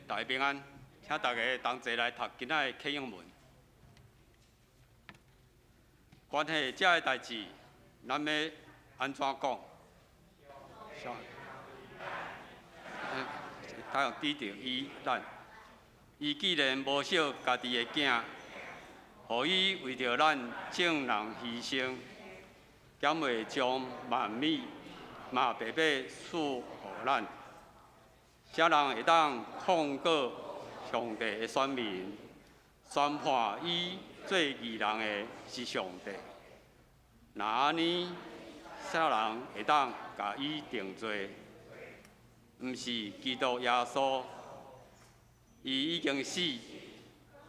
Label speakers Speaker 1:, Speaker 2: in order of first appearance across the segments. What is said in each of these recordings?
Speaker 1: 大家平安，請大家同齊來讀今仔的啟應文。關係這个代誌，咱欲按怎講？他用指著伊咱，伊既然無惜家己的囝，予伊為著咱眾人犧牲，敢袂將萬物嘛白白賜予咱？啥人會當控告上帝的選民？宣判伊做義人的是上帝。若按呢，啥人會當共伊定罪？毋是基督耶穌，伊已經死，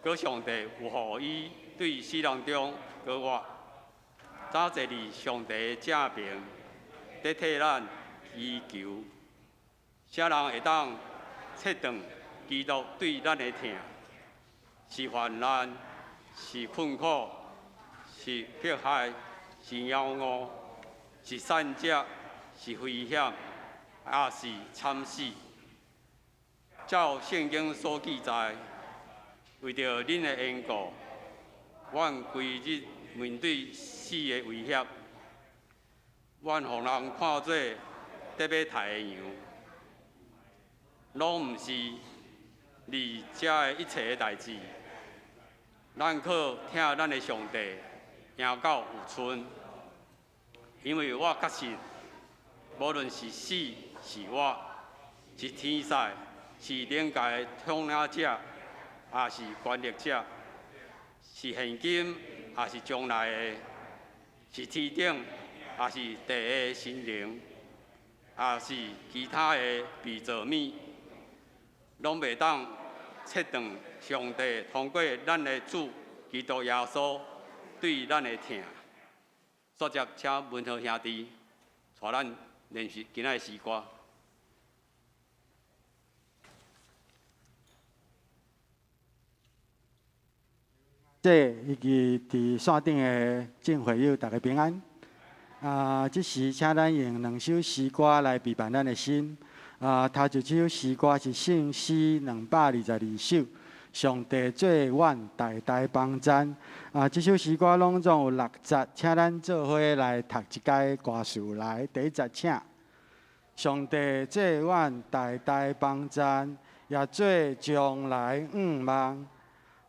Speaker 1: 閣上帝又予伊對死人中閣活，早坐佇上帝正爿，佇替咱祈求。啥人會當切斷基督對咱的疼？是患難，是困苦，是迫害，是枵餓，是散疾，是危險，抑是慘死？照聖經所記載，為著恁的緣故，阮規日面對死的威脅，阮予人看做得欲刣的羊。攏毋是，佇這个一切的代誌，咱靠疼咱的上帝，贏到有賰。因為我確信，無論是死是活，是天使，是靈界統領者，抑是權力者，是現今，抑是將來的，是天頂，抑是地下神靈，抑是其他的被造物，攏袂當切斷上帝通過咱的主基督耶穌對咱的疼。煞接請文豪兄弟帶咱練習今仔的詩歌。
Speaker 2: 這以及佇線頂的眾會友，大家平安。啊，這時請咱用兩首詩歌來備辦咱的心。啊，頭一首詩歌是聖詩222首，上帝做阮大大幫贊。啊，這首詩歌攏總有六節，請咱做伙來讀一擺歌詞來。第一節，請。上帝做阮大大幫贊，也做將來向望，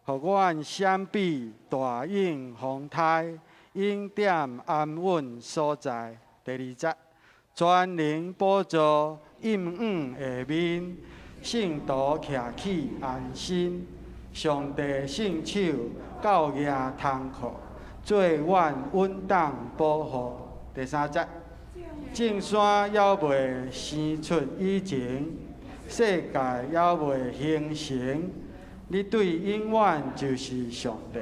Speaker 2: 予阮閃避大湧風颱，永踮安穩所在。第二節，全能寶座蔭阮下面，聖徒徛起安心。上帝聖手教額通靠，做阮穩當保護。第三節，眾山猶未生出以前，世界猶未形成，你對永遠就是上帝，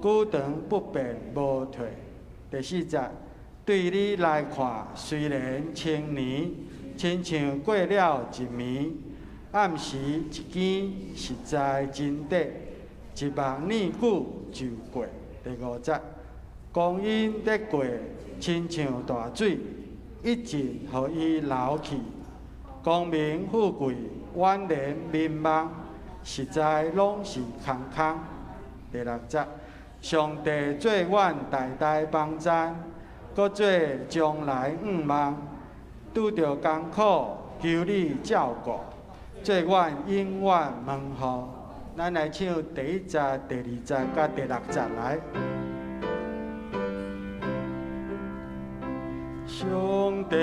Speaker 2: 久長不變無退。第四節，對你來看，雖然千年，親像過了一暝，暗時一更實在真短，一目年久就過。第五節，光陰咧過，親像大水，一陣予伊流去。光明富貴，宛然眠夢，實在攏是空空。第六節，上帝做阮大大幫贊，閣做將來向望，拄著艱苦，求你照顧，做阮永遠門戶。咱來唱第一節、第二節佮第六節來。上帝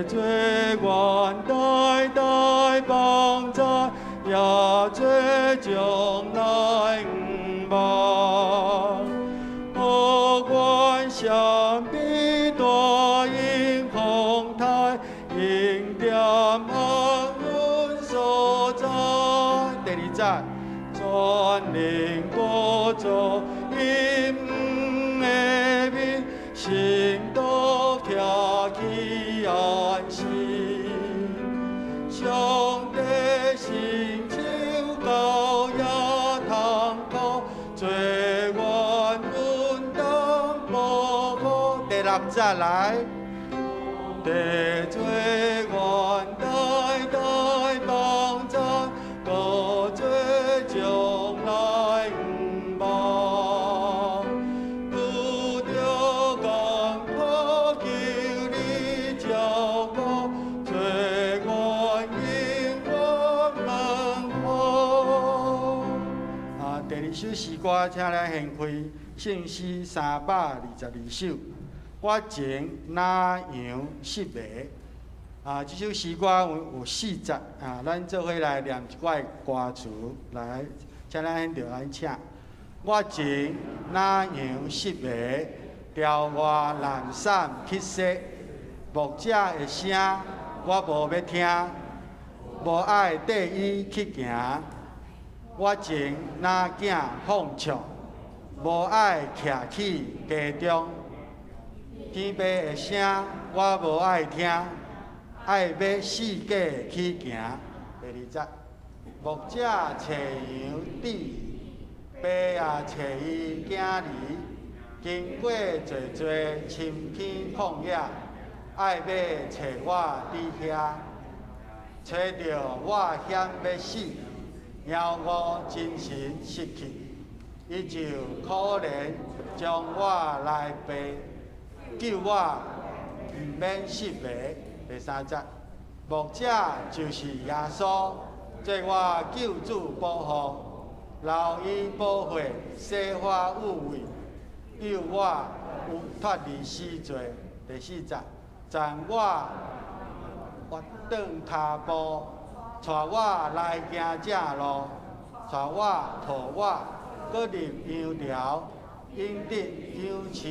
Speaker 2: 做阮大大幫贊，也做將來向望，予阮閃避大湧風颱，永踮安穩所在。第二節，全能寶座蔭阮下面，聖徒徛起安心。上帝聖手高額通靠，做阮穩當保護。第六節來，帝做阮大大幫贊，閣二首詩歌，請咱掀開聖詩322首。我情若羊失迷。這首詩歌有四節，咱做伙來念一寡歌詞來，請咱現著咱請。我情若羊失迷，牢我濫散去踅，牧者的聲我無欲聽，無愛綴伊去行。我情若囝放暢，無愛徛去家中。天父的聲我無愛聽，愛欲四界去行。第二節，牧者揣羊至，爸也揣伊囝兒，經過濟濟深坑曠野，愛欲揣我佇遐，揣著我險欲死，貓誤精神失去，伊就可憐將我來背，救我毋免失迷。第三節，牧者就是耶穌，做我救主保護，流伊寶血洗我污穢，救我有脫離死罪。第四節，贈我活轉跤步，帶我來行正路，帶我抱我，閣入羊牢，引得養飼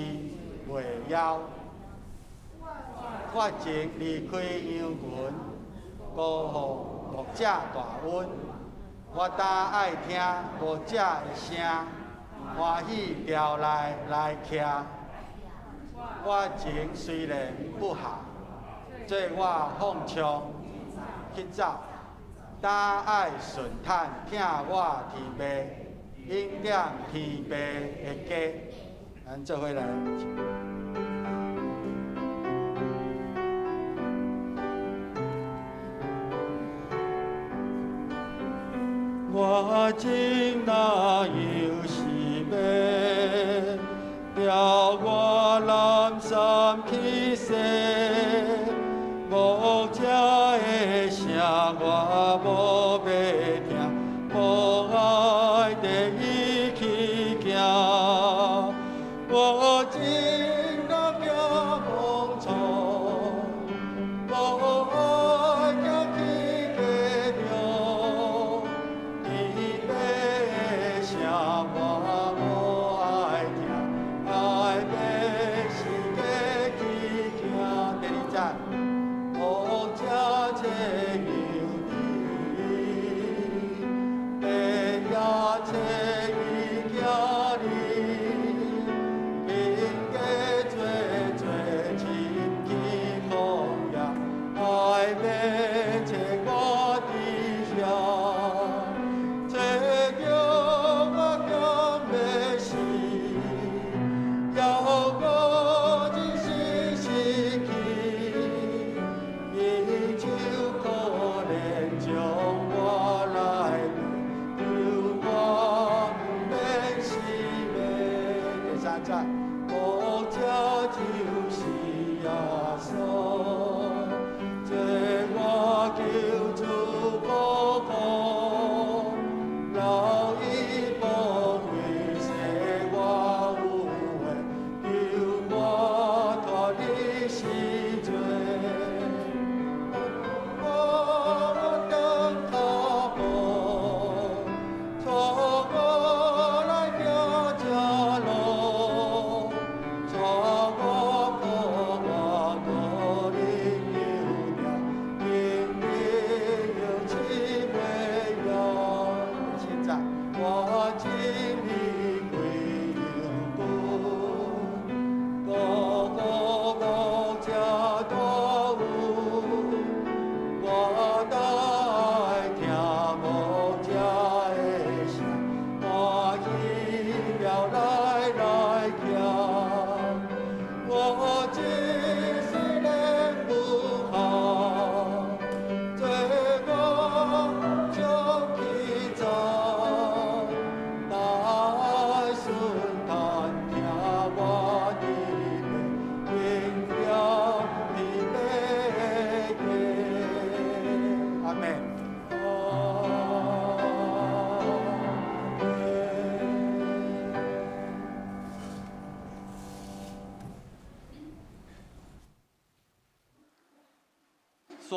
Speaker 2: 袂枵。我情離開羊群，辜負牧者大恩。我焦愛聽牧者的聲，歡喜牢內來徛。我情雖然不孝，做我放暢去走，焦愛順坦疼我天父，永踮天父的家。咱做伙來。我情若羊失迷，牢我濫散去踅，牧者的聲我無欲聽，無愛綴伊去行。我情若囝放錯，無愛徛去家中，天父的聲我無愛聽，愛欲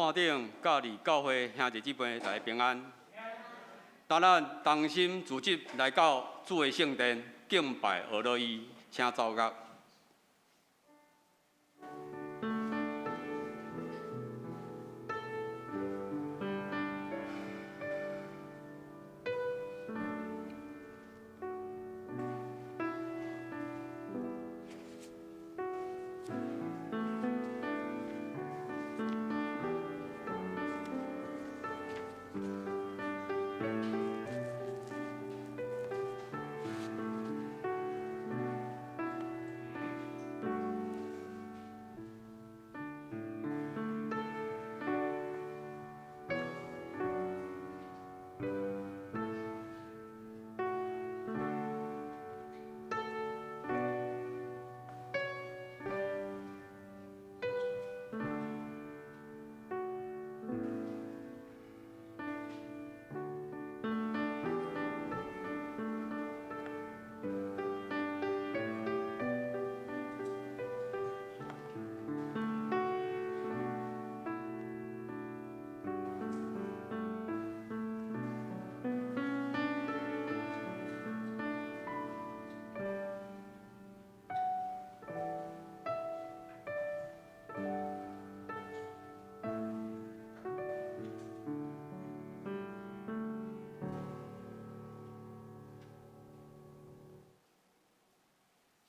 Speaker 1: 線頂佮伫教會兄弟姊妹，大家平安。當咱同心組織來到主的聖殿敬拜阿樂伊，請奏樂。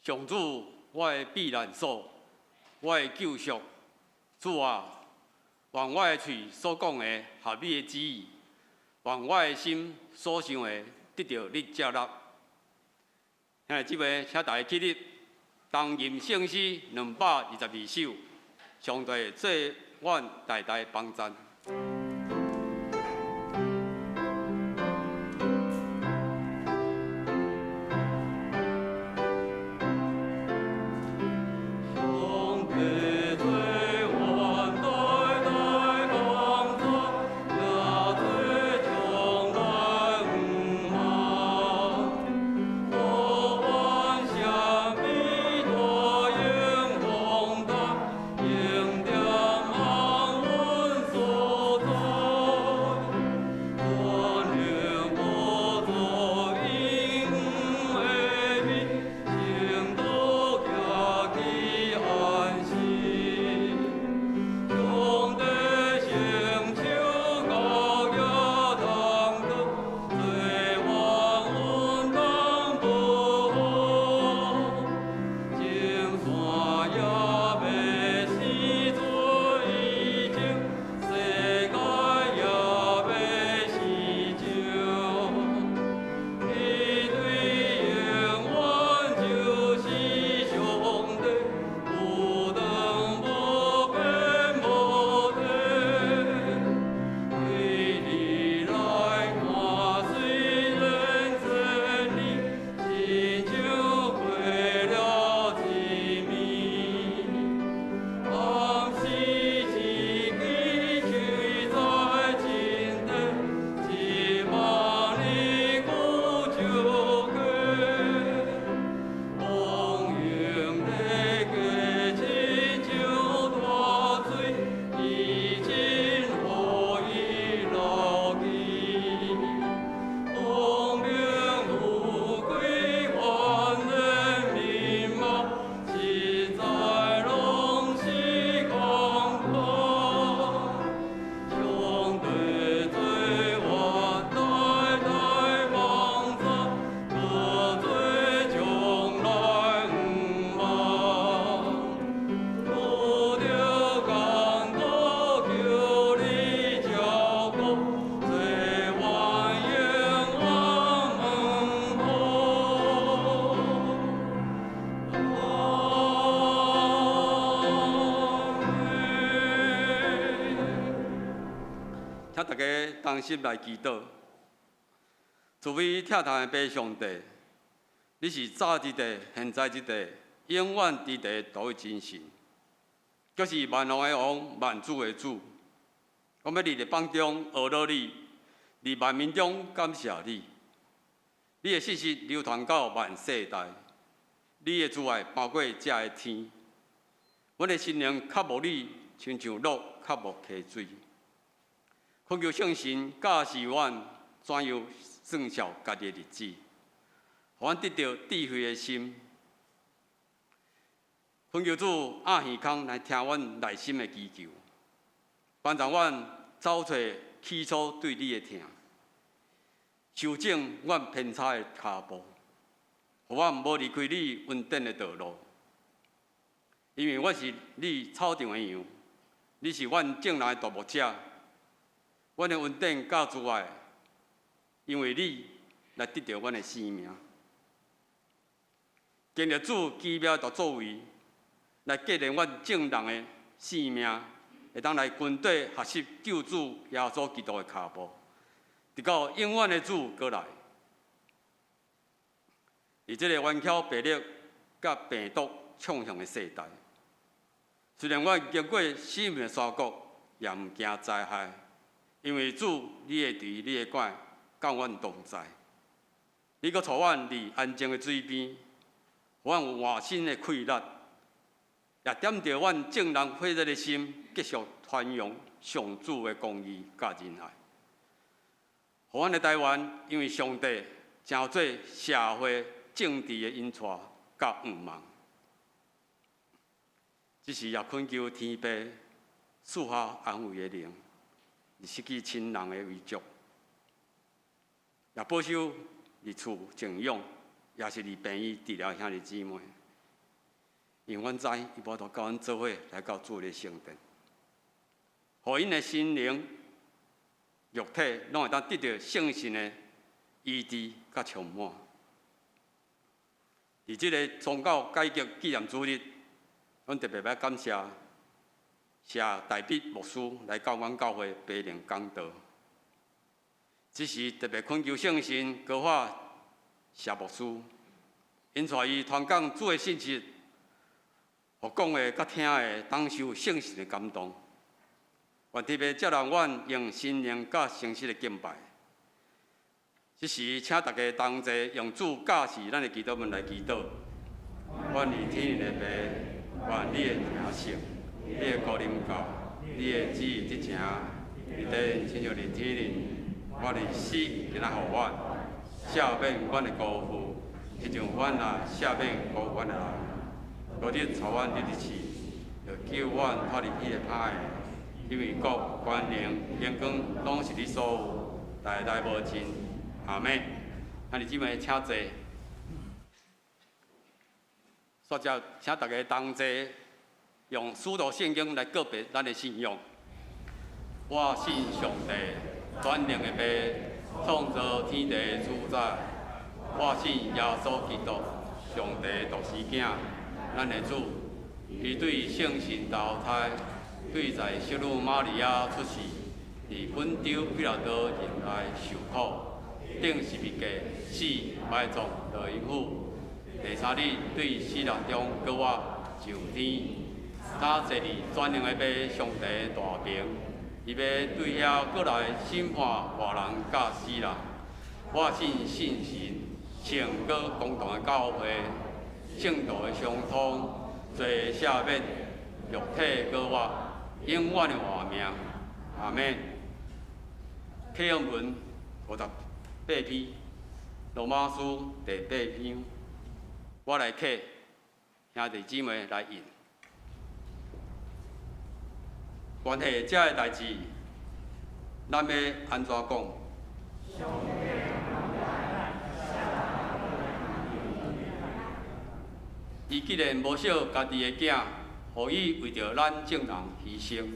Speaker 1: 上主，我的避難所，我的救贖，主啊，願我的喙所講的合你的旨意，願我的心所想的得著你接納。兄弟姊妹，請大家起立，同吟聖詩222首，上帝做阮大大幫贊。請大家同心來祈禱。慈悲疼痛的父上帝，你是早佇地、現在佇地、永遠佇地獨一真神，閣是萬王的王、萬主的主。我欲佇列邦中阿樂你，佇萬民中感謝你。你的信實流傳到萬世代，你的慈愛包過這个天。阮的心靈渴慕你，親像鹿渴慕溪水。懇求聖神教示阮怎樣算數家己的日子，予阮得著智慧的心。懇求主掩耳孔來聽阮內心的祈求，幫助阮走出起初對你的疼，修正阮偏差的跤步，予阮無離開你恩典的道路。因為阮是你草場的羊，你是阮眾人的大牧者，阮的恩典佮慈愛，因為你來得著阮的生命。經歷主奇妙大作為，來紀念阮眾人的性命，會當來跟綴學習救主耶穌基督的跤步，直到永遠的主閣來。佇這个頑巧白日佮病毒暢行的世代，雖然阮經過死蔭的山谷，也毋驚災害，因為主你會佇你的懷佮阮同在。你閣帶阮佇安靜的水邊，予阮有換新的氣力，也點著阮眾人火熱的心，繼續傳揚上主的公義佮仁愛。予阮的台灣，因為上帝成做社會政治的引帶佮向望。這時也懇求天父賜下安慰的靈，失去親人的遺族，也保守佇厝靜養，也是佇病院治療兄弟姊妹。因為阮知伊無法度佮阮做伙來到主的聖殿，予𪜶的心靈、肉體攏會當得著聖神的醫治佮充滿。佇這个宗教改革紀念主日，阮特別欲感謝謝大筆牧師來到阮教會培靈講道。這時特別懇求聖神膏化謝牧師，引帶伊傳講主的信息，予講的佮聽的當受聖神的感動。願特別接納阮用心靈佮誠實的敬拜。這時，請大家同齊用主教示咱的祈禱文來祈禱。阮佇天頂的父，願你的名聖，你的國臨到，你的旨意執行，佇地親像佇天頂。阮的食今仔予阮，赦免阮的辜負，親像阮也赦免辜負阮的人。無得帶阮入去試，著救阮脫離彼个歹的。因為國、權能、榮光，攏是你所有，代代無盡。阿們。兄弟姊妹，請坐。煞接，請大家同齊用使徒聖經來告白咱的信仰。我信上帝，全能的父，創造天地的主宰。我信耶穌基督，上帝獨生囝，咱的主。伊對聖神投胎，對在聖女瑪利亞出世，佇本丟彼拉多任內受苦，釘十字架，死，埋葬，落陰府。第三日對死人中閣活，上天，早坐佇全能的父上帝大爿，伊欲對遐閣來審判活人佮死人。我信聖神，聖膏公同的教會，聖徒的相通，罪赦免，肉體閣活，永遠的活命。阿們。啟應文58篇，羅馬書第八章，我來啟，兄弟姊妹來應。關係這个代誌，咱欲按怎講？伊既然無惜家己的囝，予伊為著咱眾人犧牲。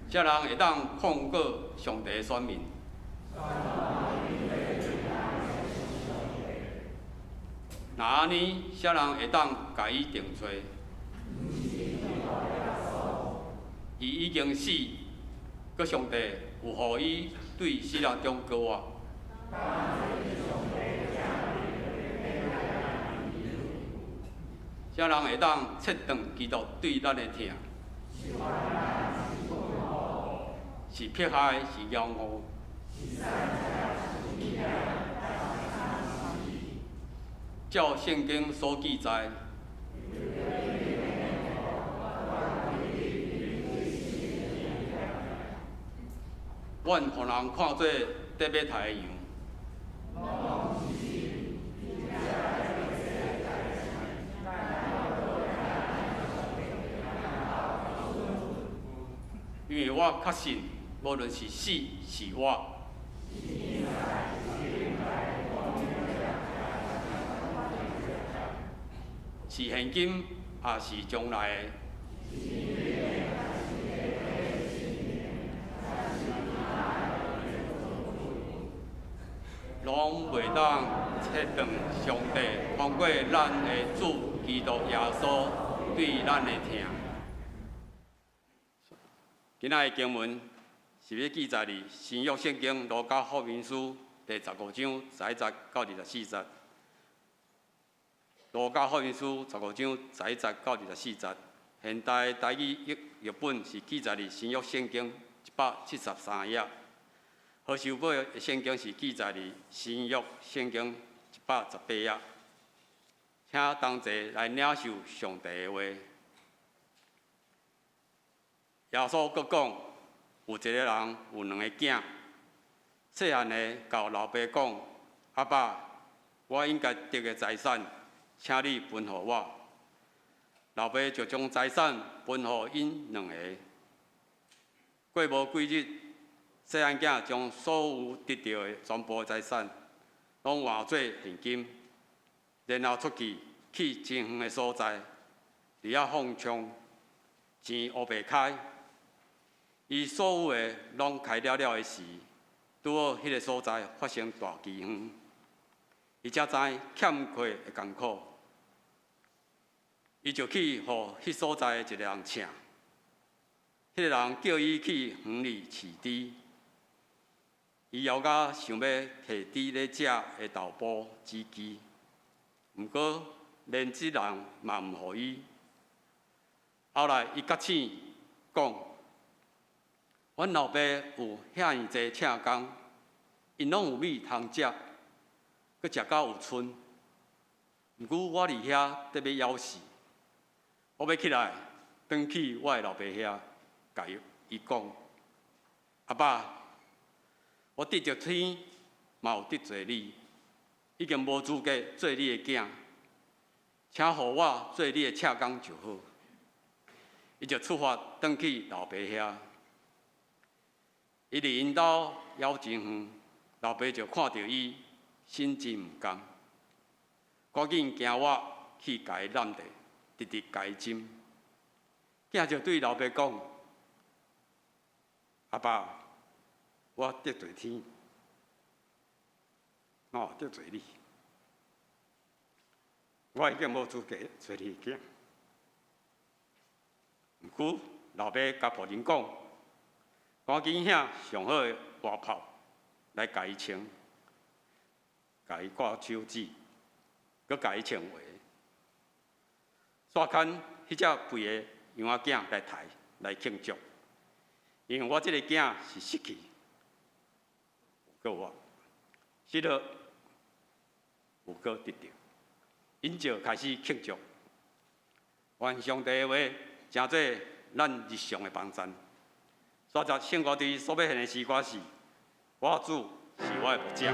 Speaker 1: 啥人會當控告上帝的選民？若按呢，啥人會當共伊定罪？伊已經死，閣上帝有予伊對死人中閣活。啥人會當切斷基督對咱的疼？是迫害，是驕傲？照聖經所記載，阮予人看做得欲刣的羊。因為我確信，無論是死是活，是現今抑是將來的，攏袂當切斷上帝通過咱的主基督耶穌對咱的疼。今仔的經文是欲記載佇新約聖經路加福音書第十五章十一節到二十四節。路加福音書十五章十一節到二十四節，現代台語譯譯本是記載佇新約聖經173頁，和修本的聖經是記載佇新約聖經118頁。請同齊來領受上帝的話。耶穌閣講，有一个人有兩个囝，細漢的共老爸講：阿爸，我應該得的財產，請你分予我。老爸就將財產分予𪜶兩个。過無幾日，細漢囝將所有得著的全部財產，攏換做現金，然後出去去真遠的所在，佇遐放暢，錢烏白開。伊所有的攏開了了的時，拄好彼个所在發生大饑荒，伊才知欠缺的艱苦。伊就去予彼所在的一个人請，彼个人叫伊去園裡飼豬，伊枵甲想欲提豬咧食的豆脯子枝，毋過連這人嘛毋予伊。後來伊覺醒講：阮老爸有遐爾濟請工，𪜶攏有米通食，閣食甲有賰。毋過我佇遐得欲枵死，我欲起來，轉去我的老爸遐，共伊講：阿爸，我得著天，嘛有得罪你，已經無資格做你的囝，請予我做你的請工就好。伊就出發轉去老爸遐。伊離𪜶兜猶真遠，老爸就看著伊，心真毋甘，趕緊行活去共伊攬著，直直共伊親。囝就對老爸講：阿爸，我得罪天，我得罪你，我已經無資格做你的囝。毋過老爸共僕人講：趕緊請上好的外袍來共伊穿，共伊掛手指，閣共伊穿鞋。煞牽彼隻肥的羊仔囝來刣來慶祝，因為我這个囝是失去，閣活，失落又閣得著，𪜶就開始慶祝。願上帝的話成做咱日常的幫贊。煞節聖歌隊所欲獻的詩歌是：我主是我的牧者。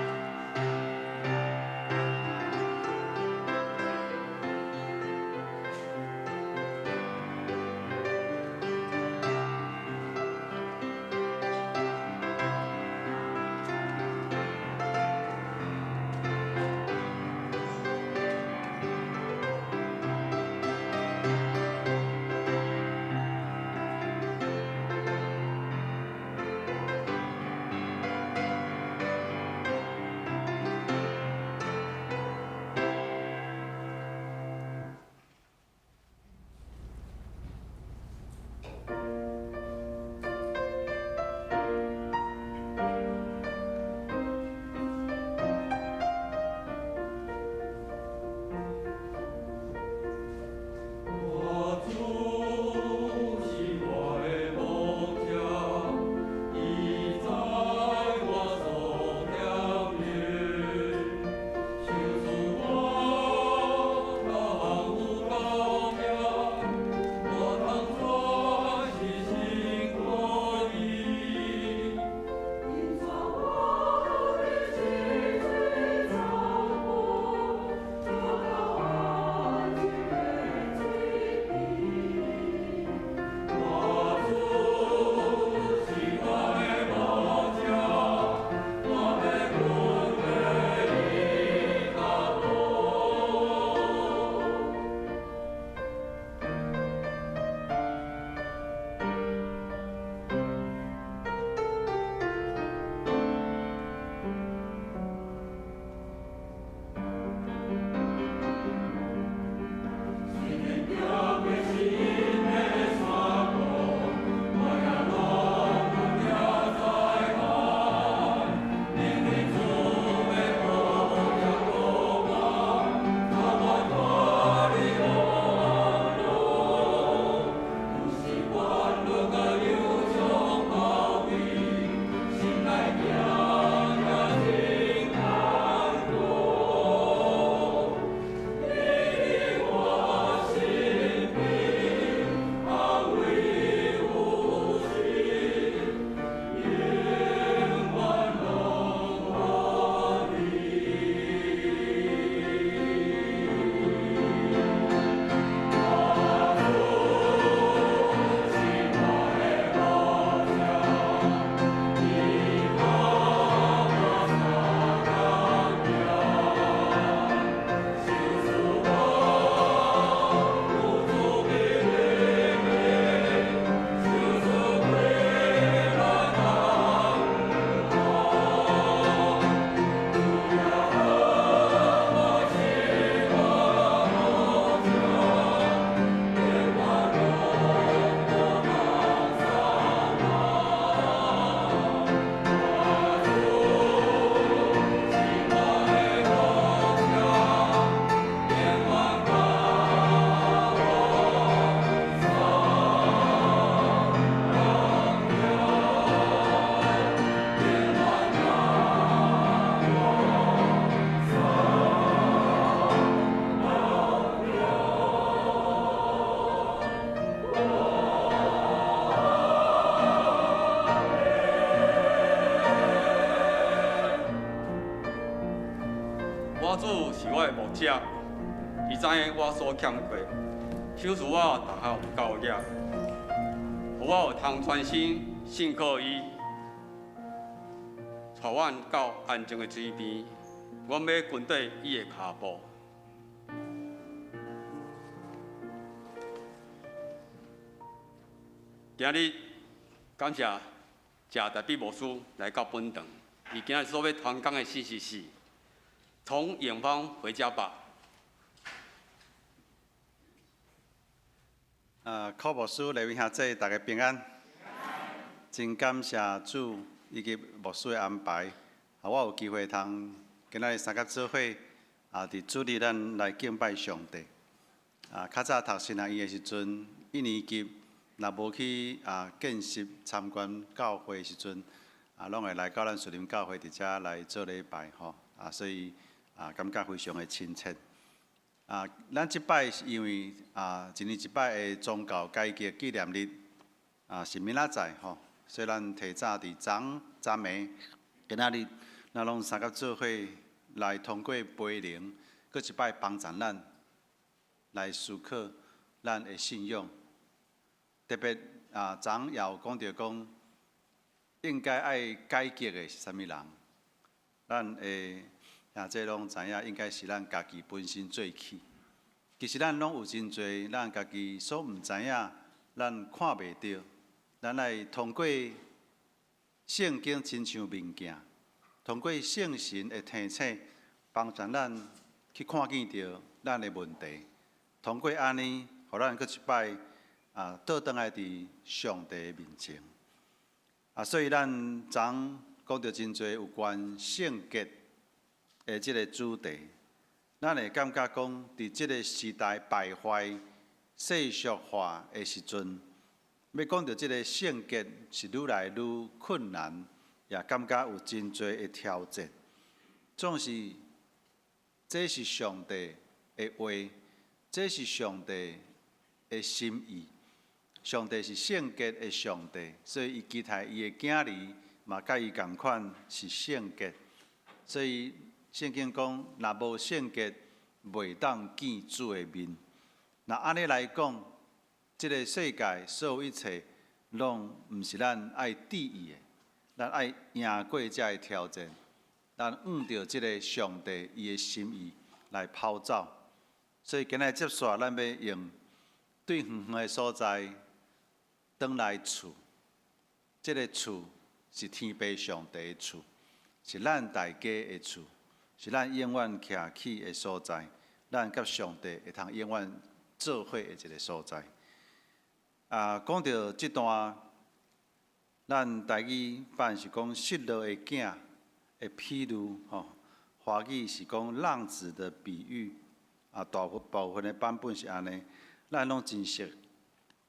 Speaker 1: 我的牧者，伊知影我所欠缺，賞賜我逐項有夠額，予我有通專心信靠伊，帶阮到安靜的水邊，阮欲跟綴伊的跤步。今日感謝謝大比牧師來到本堂，伊今日所欲傳講的信息是：從遠方回家吧。
Speaker 3: 柯牧師、麗雲兄姊，大家平安。真感謝主以及牧師的安排，予我有機會通今仔日三甲做伙，佇主日咱來敬拜上帝。較早讀神學院的時陣，一年級若無去見習參觀教會的時陣，攏會來到咱樹林教會佇遮來做禮拜吼。所以感覺非常的親切。咱這擺是因為一年一擺的宗教改革紀念日是明仔載吼，所以咱提早佇昨昨暝今仔日，咱攏三甲做伙來通過培靈，閣一擺幫助咱來思考咱的信仰。特別昨也有講著講，應該愛改革的是啥物人？咱的兄姊攏知影，應該是咱家己本身做起。其實咱攏有真濟，咱家己所毋知影，咱看袂著。咱愛通過聖經親像面鏡，通過聖神的提醒，幫助咱去看見著咱的問題。通過按呢，予咱閣一擺倒轉來佇上帝面前。所以咱昨講著真濟有關聖潔的這个主題，咱會感覺講，佇這个時代敗壞、世俗化的時陣，欲講著這个聖潔是愈來愈困難，也感覺有真濟的挑戰。總是，這是上帝的話，這是上帝的心意。上帝是聖潔的上帝，所以伊期待伊的囝兒嘛，佮伊仝款是聖潔。所以聖經講，若無聖潔，袂當見主的面。若按呢來講，這个世界所有一切，攏毋是咱愛注意的。咱愛贏過這个挑戰，咱按著這个上帝伊的心意來跑走。所以今仔接續，咱欲用對遠遠的所在轉來厝，這个厝是天父上帝的厝，是咱大家的厝，是咱永遠徛起的所在，咱佮上帝會通永遠做伙的一个所在。講著這段，咱台語版是講失落的囝的譬喻，吼，華語是講浪子的比喻，大部分的版本是按呢，咱攏真熟。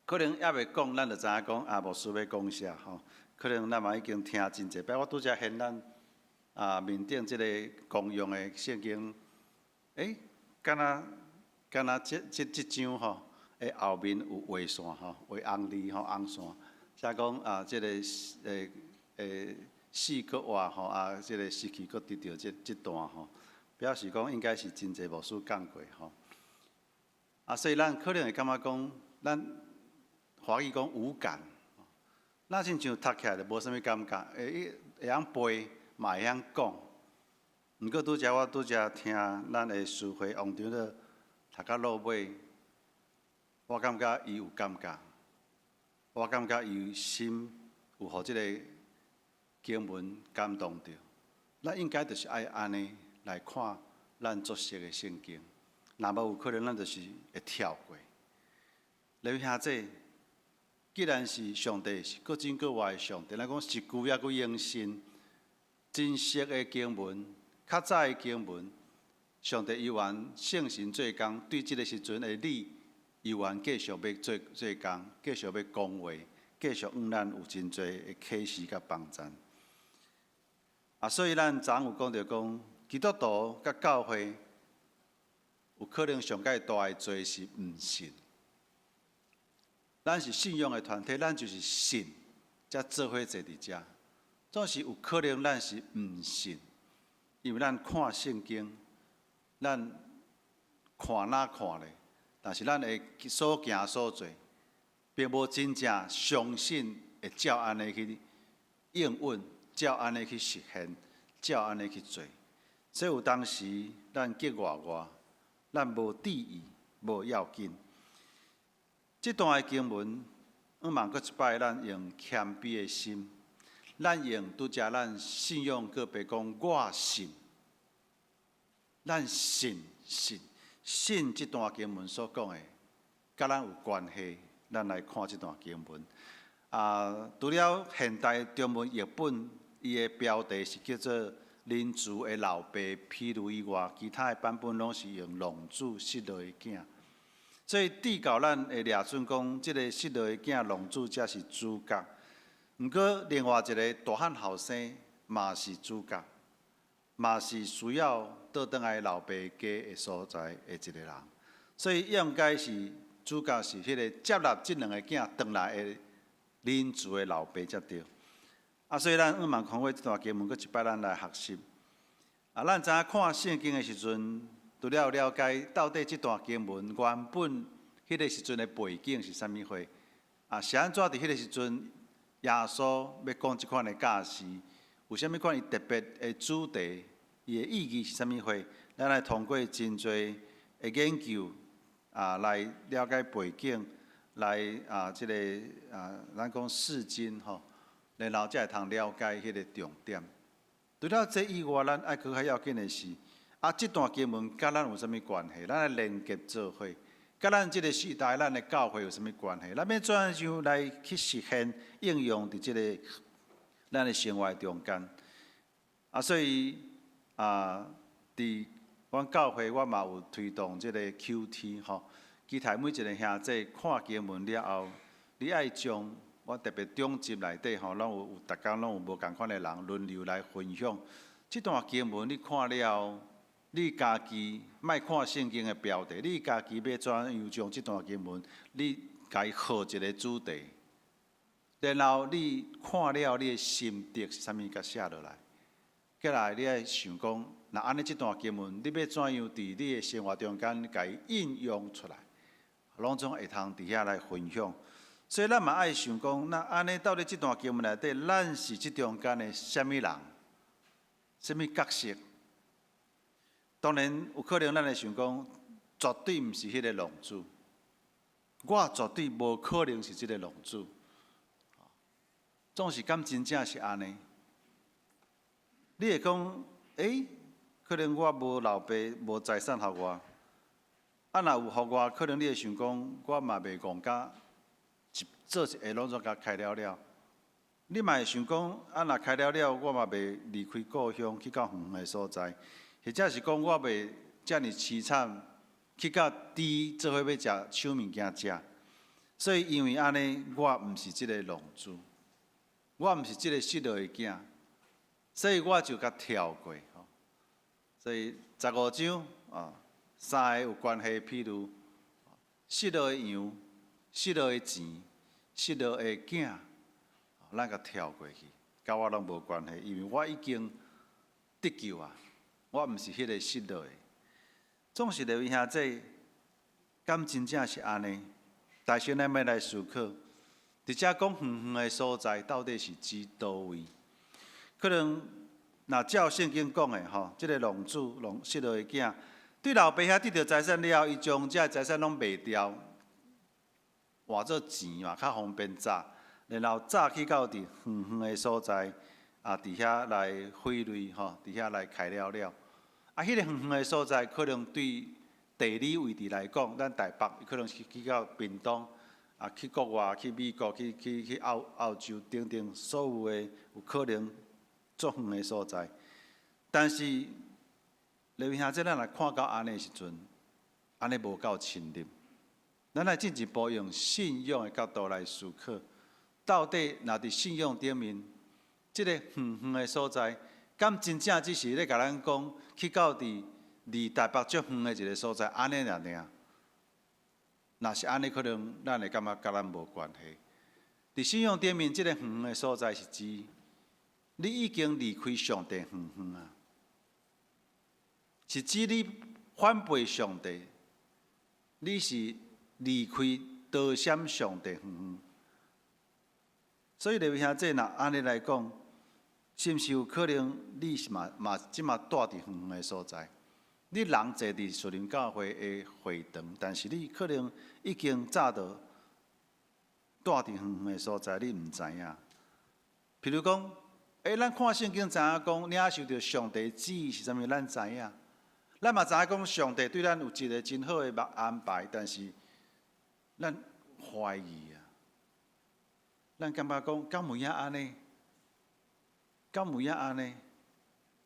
Speaker 3: 可能猶未講，咱就知影講牧師欲講啥吼。可能咱嘛已經聽真濟擺，我拄才掀咱面頂這个公用的聖經，敢若敢若這這這張吼，的後面有畫線吼，畫紅字吼，紅線，寫講這个死閣活吼，這个失去閣得著這這段吼，表示講應該是真濟牧師講過吼。所以咱可能會感覺講，咱華語講無感，咱親像讀起來就無啥物感覺，會會曉背，嘛會曉講。毋過拄才我拄才聽咱的司會王長老讀到落尾，我感覺伊有感覺，我感覺伊心有予這个經文感動著。咱應該就是愛按呢來看咱熟悉的聖經，若無有可能咱就是會跳過。來兄姊，既然是上帝是閣真閣活的上帝，咱講一句猶閣應信，真實的經文，較早的經文，上帝猶原聖神做工，對這个時陣的你，猶原繼續欲做做工，繼續欲講話，繼續向咱有真濟的啟示佮幫助。所以咱昨有講著講，基督徒佮教會有可能上蓋大的罪是毋信。咱是信仰的團體，咱就是信，才做伙坐佇遮。總是有可能咱是毋信，因為咱看聖經，咱看哪看咧，但是咱的所行所做，並無真正相信會照按呢去應允，照按呢去實現，照按呢去做。所以有當時咱激活活，咱無注意，無要緊。這段的經文，向望閣一擺，咱用謙卑的心，咱用拄才咱信仰告白講，我信，咱信信信這段經文所講的，佮咱有關係，咱來看這段經文。啊，除了現代中文譯本，伊的標題是叫做仁慈的老爸譬如以外，其他的版本攏是用浪子失落的囝。所以至到咱會掠準講，這个失落的囝浪子才是主角。毋過另外一个大漢後生嘛是主角，嘛是需要倒轉來老爸家的所在的一个人。所以應該是主角是彼个接納這兩个囝轉來的仁慈的老爸才對。啊，所以咱向望看過這段經文，閣一擺咱來學習。啊，咱知影看聖經的時陣，除了了解到底這段經文原本彼个時陣的背景是啥物貨，啊，是按怎佇彼个時陣耶穌欲講這款的教示，有啥物款伊特別的主題，伊的意義是啥物貨？咱來通過真濟的研究啊，來了解背景，來啊，這个啊，咱講釋經吼，然後才會通了解彼个重點。除了這以外，咱愛閣較要緊的是，啊，這段經文佮咱有啥物關係？咱來連結做伙，佮咱這个時代，咱的教會有啥物關係？咱欲怎樣來去實現應用佇這个咱的生活中間？啊，所以啊，佇阮教會，我嘛有推動這个 QT 吼，期待每一个兄弟看經文了後，你愛將我特別中集內底吼，攏有有逐工攏有無仝款的人輪流來分享。這段經文你看了後，你家己莫看聖經的標題，你家己欲怎樣將這段經文，你共伊號一个主題，然後你看了你的心得是啥物，共寫落來。過來你愛想講，若按呢這段經文，你欲怎樣佇你的生活中間共伊應用出來，攏總會通佇遐來分享。所以咱嘛愛想講，那按呢到底這段經文內底，咱是這中間的啥物人？啥物角色？當然有可能咱會想講，絕對毋是彼个浪子，我絕對無可能是這个浪子。總是敢真正是按呢？你會講，欸，可能我無老爸無財產予我，啊，若有予我，可能你會想講，我嘛袂戇甲一做一下攏總共開了了。你嘛會想講，啊，若開了了，我嘛袂離開故鄉去到遠遠的所在，或者是講我袂遮爾淒慘，去佮豬做伙欲食搶物件食。所以因為按呢，我毋是這个浪子，我毋是這个失落的囝，所以我就共跳過。所以十五章啊，三个有關係，譬如失落的羊、失落的錢、失落的囝，咱共跳過去，佮我攏無關係，因為我已經得救啊！我毋是彼个失落的。總是利未兄弟，敢真正是按呢？但是咱欲來思考，佇遮講遠遠的所在，到底是指佗位？可能若照聖經講的吼，這个浪子浪失落的囝，對老爸遐得著財產了後，伊將這財產攏賣掉，換做錢嘛，較方便紮，然後紮去到佇遠遠的所在，啊，佇遐來揮淚吼，佇遐來開了了。啊，彼个遠遠的所在，可能對地理位置來講，咱台北可能是去到屏東，啊，去國外、去美國、去澳澳洲等等，所有的有可能足遠的所在。但是，利未兄弟，咱若看到按呢時陣，按呢無夠深入。咱來進一步用信仰的角度來思考，到底若佇信仰頂面，這个遠遠的所在，敢真正只是咧共咱講去到佇離台北足遠的一个所在，按呢爾爾。若是按呢，可能咱會感覺佮咱無關係。佇信仰頂面，這个遠遠的所在是指你已經離開上帝遠遠啊，是指你反背上帝，你是離開逃閃上帝遠遠。所以利未兄弟，若按呢來講，是毋是有可能你是嘛嘛這馬蹛佇遠遠的所在？你人坐佇樹林教會的會堂，但是你可能已經早就蹛佇遠遠的所在，你毋知影。譬如講，咱看聖經知影講，領受著上帝旨意是啥物，咱知影。咱嘛知影講，上帝對咱有一個真好的安排，但是咱懷疑啊。咱感覺講，敢有影按呢？敢有影按呢？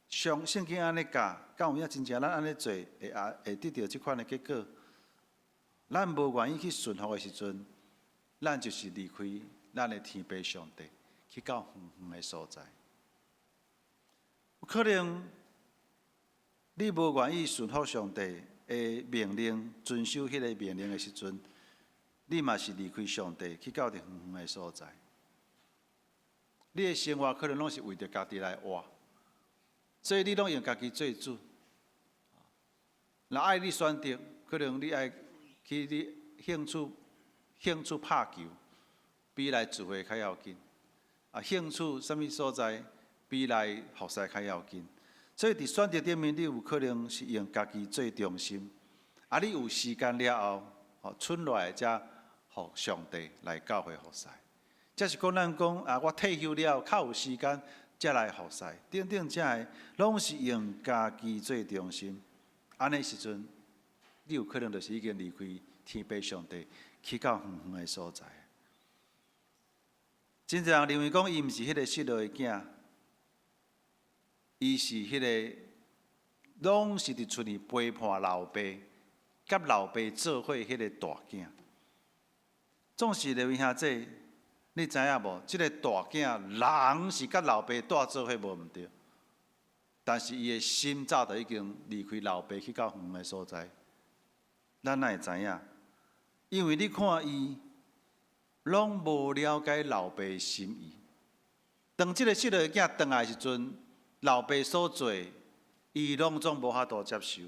Speaker 3: 上聖經按呢教，敢有影真正咱按呢做，會啊會得著這款的結果？咱無願意去順服的時陣，咱就是離開咱的天父上帝，去到遠遠的所在。有可能你無願意順服上帝的命令，遵守彼個命令的時陣，你嘛是離開上帝，去到佇遠遠的所在。你的生活可能攏是為著家己來活，所以你攏用家己做主。若愛你選擇，可能你愛去你興趣拍球，比來聚會較要緊。啊，興趣啥物所在，比來服侍較要緊。所以佇選擇頂面，你有可能是用家己做中心。啊，你有時間了後，吼，賰落來才予上帝來教會服侍。這是講咱講啊，我退休了較有時間，才來服侍。等等，這个攏是用家己做中心。按呢時陣，你有可能就是已經離開天父上帝，去到遠遠的所在。真濟人認為講，伊毋是彼個失落的囝，伊是彼個攏是佇厝裡陪伴老爸，佮老爸做伙彼個大囝。總是利未兄弟，你知影無？這个大囝人是佮老爸蹛做伙無毋對，但是伊的心早就已經離開老爸去到遠的所在。咱哪會知影？因為你看伊攏無了解老爸的心意。當這个失落的囝轉來的時陣，老爸所做，伊攏總無法度接受。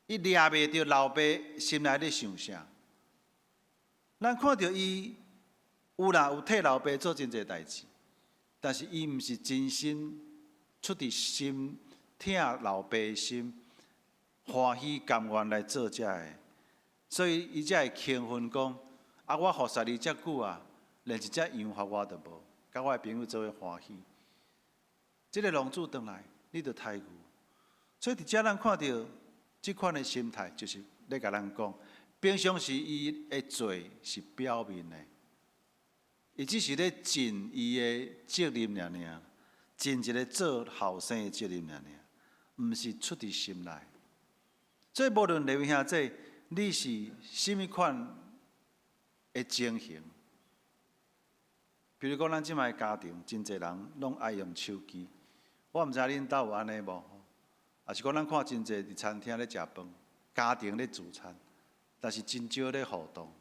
Speaker 3: 伊掠袂著老爸心內咧想啥。咱看著伊有啦，有替老爸做真濟代誌，但是伊毋是真心出佇心疼老爸的心，歡喜甘願來做這个，所以伊才會興奮講：啊，我服侍你遮久啊，連一隻羊予我都無，佮我的朋友做伙歡喜。這个浪子轉來，你就刣牛。所以佇遮咱看著這款的心態，就是咧共咱講，平常時伊的做是表面的，伊只是咧盡伊的責任爾爾，盡一个做後生的責任爾爾，毋是出佇心內。所以無論利未兄弟，你是啥物款的情形？比如講，咱這擺家庭真濟人攏愛用手機，我毋知恁兜有按呢無？抑是講咱看真濟佇餐廳咧食飯，家庭咧聚餐，但是真少咧互動。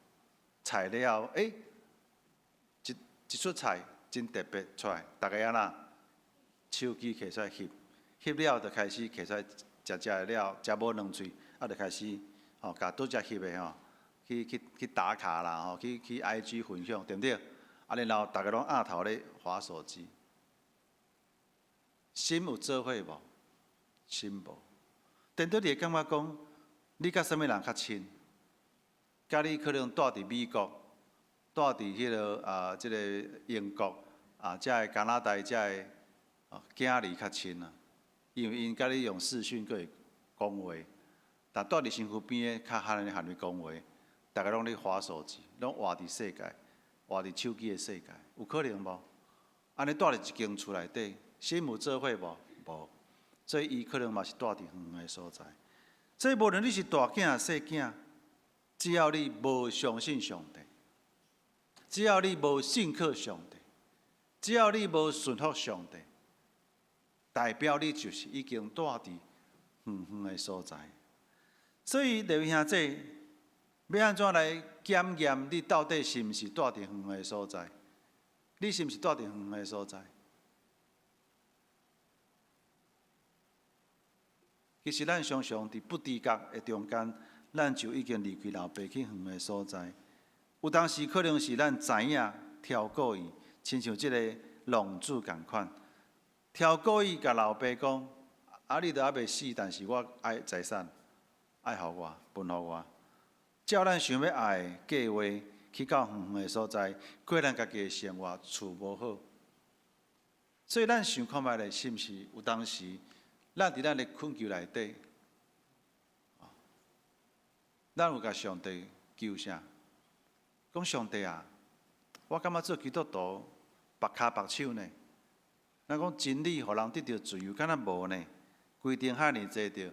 Speaker 3: 菜了後，一一出菜真特別出來，逐家按怎？手機摕出來翕，翕了就開始摕出來食食了，食無兩喙，啊，就開始吼，共拄才翕的吼，去去去打卡啦，吼，去去 IG 分享，對毋對？啊，然後逐家攏挵頭咧滑手機，心有做伙無？心無。顛倒你會感覺講，你佮啥物人較親？佮你可能蹛佇美國，蹛佇彼个啊，這个英國啊，遮个加拿大遮个囝兒較親啊，因為𪜶佮你用視訊閣會講話，但蹛佇身軀邊的較罕咧和你講話，逐家攏咧滑手機，攏活佇世界，活佇手機的世界，有可能無？按呢蹛佇一間厝內底，心有做伙無？無，所以伊可能嘛是蹛佇遠的所在。所以無論你是大囝細囝，只要你無相信上帝，只要你無信靠上帝，只要你無順服上帝，代表你就是已經蹛佇遠遠的所在。所以，利未兄弟，欲按怎來檢驗你到底是毋是蹛佇遠的所在？你是毋是蹛佇遠的所在？其實咱常常佇不知覺的中間，咱就已經離開老爸去遠的所在。有當時可能是咱知影超過伊，親像這个浪子仝款，超過伊共老爸講：啊，你都猶未死，但是我愛財產，愛予我，分予我。照咱想欲愛的計劃去到遠遠的所在，過咱家己的生活，厝無好。所以咱想看覓咧，是毋是有當時，咱佇咱的困求內底，咱有共上帝求啥？講上帝啊，我感覺做基督徒縛跤縛手呢。咱講真理，予人得著自由，敢若無呢？規定遐爾濟著，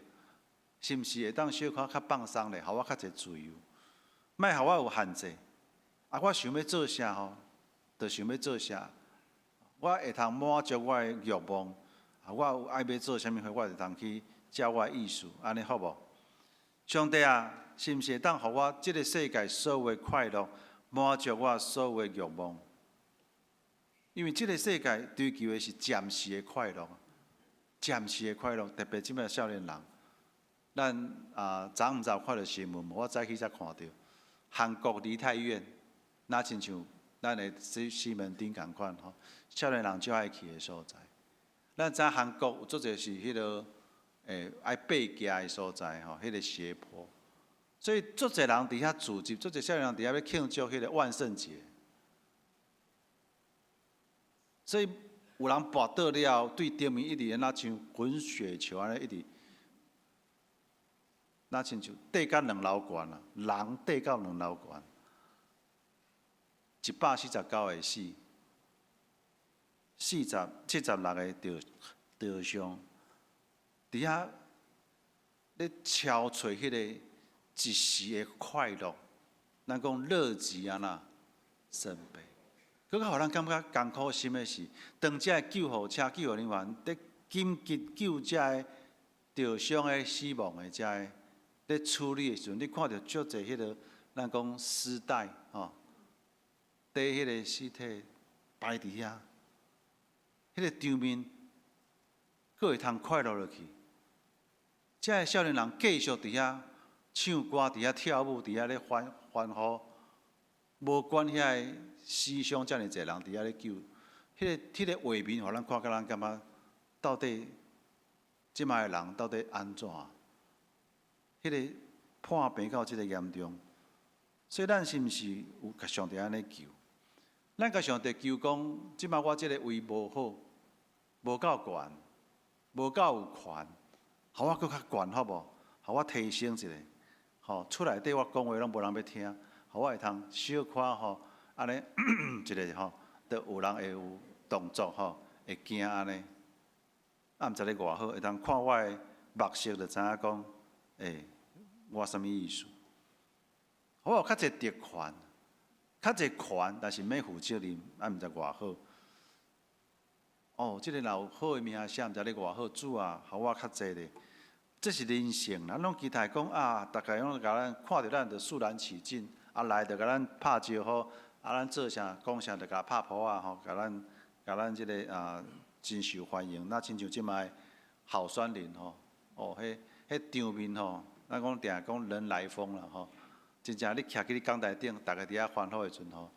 Speaker 3: 是毋是會當小可較放鬆咧，予我較濟自由，莫予我有限制。啊，我想欲做啥吼，就想欲做啥。我會通滿足我的欲望。啊，我有愛欲做啥物貨，我會通去照我的意思，按呢好無？上帝啊，是毋是會當予我這个世界所有的快樂，滿足我所有的欲望？因為這个世界追求的是暫時的快樂，暫時的快樂，特別這擺少年人，咱啊，昨昏毋知有看著新聞無？我早起才看著，韓國梨泰院，若親像咱的西門町仝款吼，少年人最愛去的所在。咱知韓國有足濟是彼个愛爬行的所在吼，彼个斜坡，所以足濟人佇遐聚集，足濟少年人佇遐欲慶祝彼个萬聖節。所以有人跋倒了後，對頂面一直若像滾雪球按呢一直，若親像綴到兩樓懸啊，人綴到兩樓懸，149個死。76個著傷，佇遐咧超揣彼个一時的快樂，咱講樂極按怎生悲，閣較予咱感覺艱苦心的是，當這个救護車救護人員佇緊急救這个著傷的死亡的這个咧處理的時陣，你看著足濟彼个咱講屍袋吼，綴彼個屍體擺佇遐。彼个場面，閣會通快樂落去。這个少年人繼續佇遐唱歌，佇遐跳舞，佇遐咧歡歡呼，無管遐个死傷遮爾濟人佇遐咧救。彼个畫面，予咱看，予咱感覺到底這擺的人到底按怎？彼个破病到這个嚴重，所以咱是毋是有共上帝按呢求？咱共上帝求講，這擺我這个位無好，無夠懸，無夠有權，予我閣較懸好無？予我提升一下，吼，厝內底我講話攏無人欲聽，予我會通小可吼，按呢一下吼，就有人會有動作吼，會驚按呢。啊，毋知咧偌好，會當看我的目色就知影講，欸，我啥物意思？我有較濟特權，較濟權，但是免負責任，啊，毋知偌好。哦，這个若有好的名聲，毋知咧偌好，主啊，予我較濟咧。這是人性，咱攏期待講啊，逐家攏共咱看著咱就肅然起敬，啊來就共咱拍招呼，啊咱做啥講啥就共拍噗仔吼，共咱這个啊真受歡迎。若親像這擺候選人吼，哦，彼場面吼，咱講定講人來瘋啦吼，真正你徛去你講台頂，逐家佇遐歡呼的時陣吼，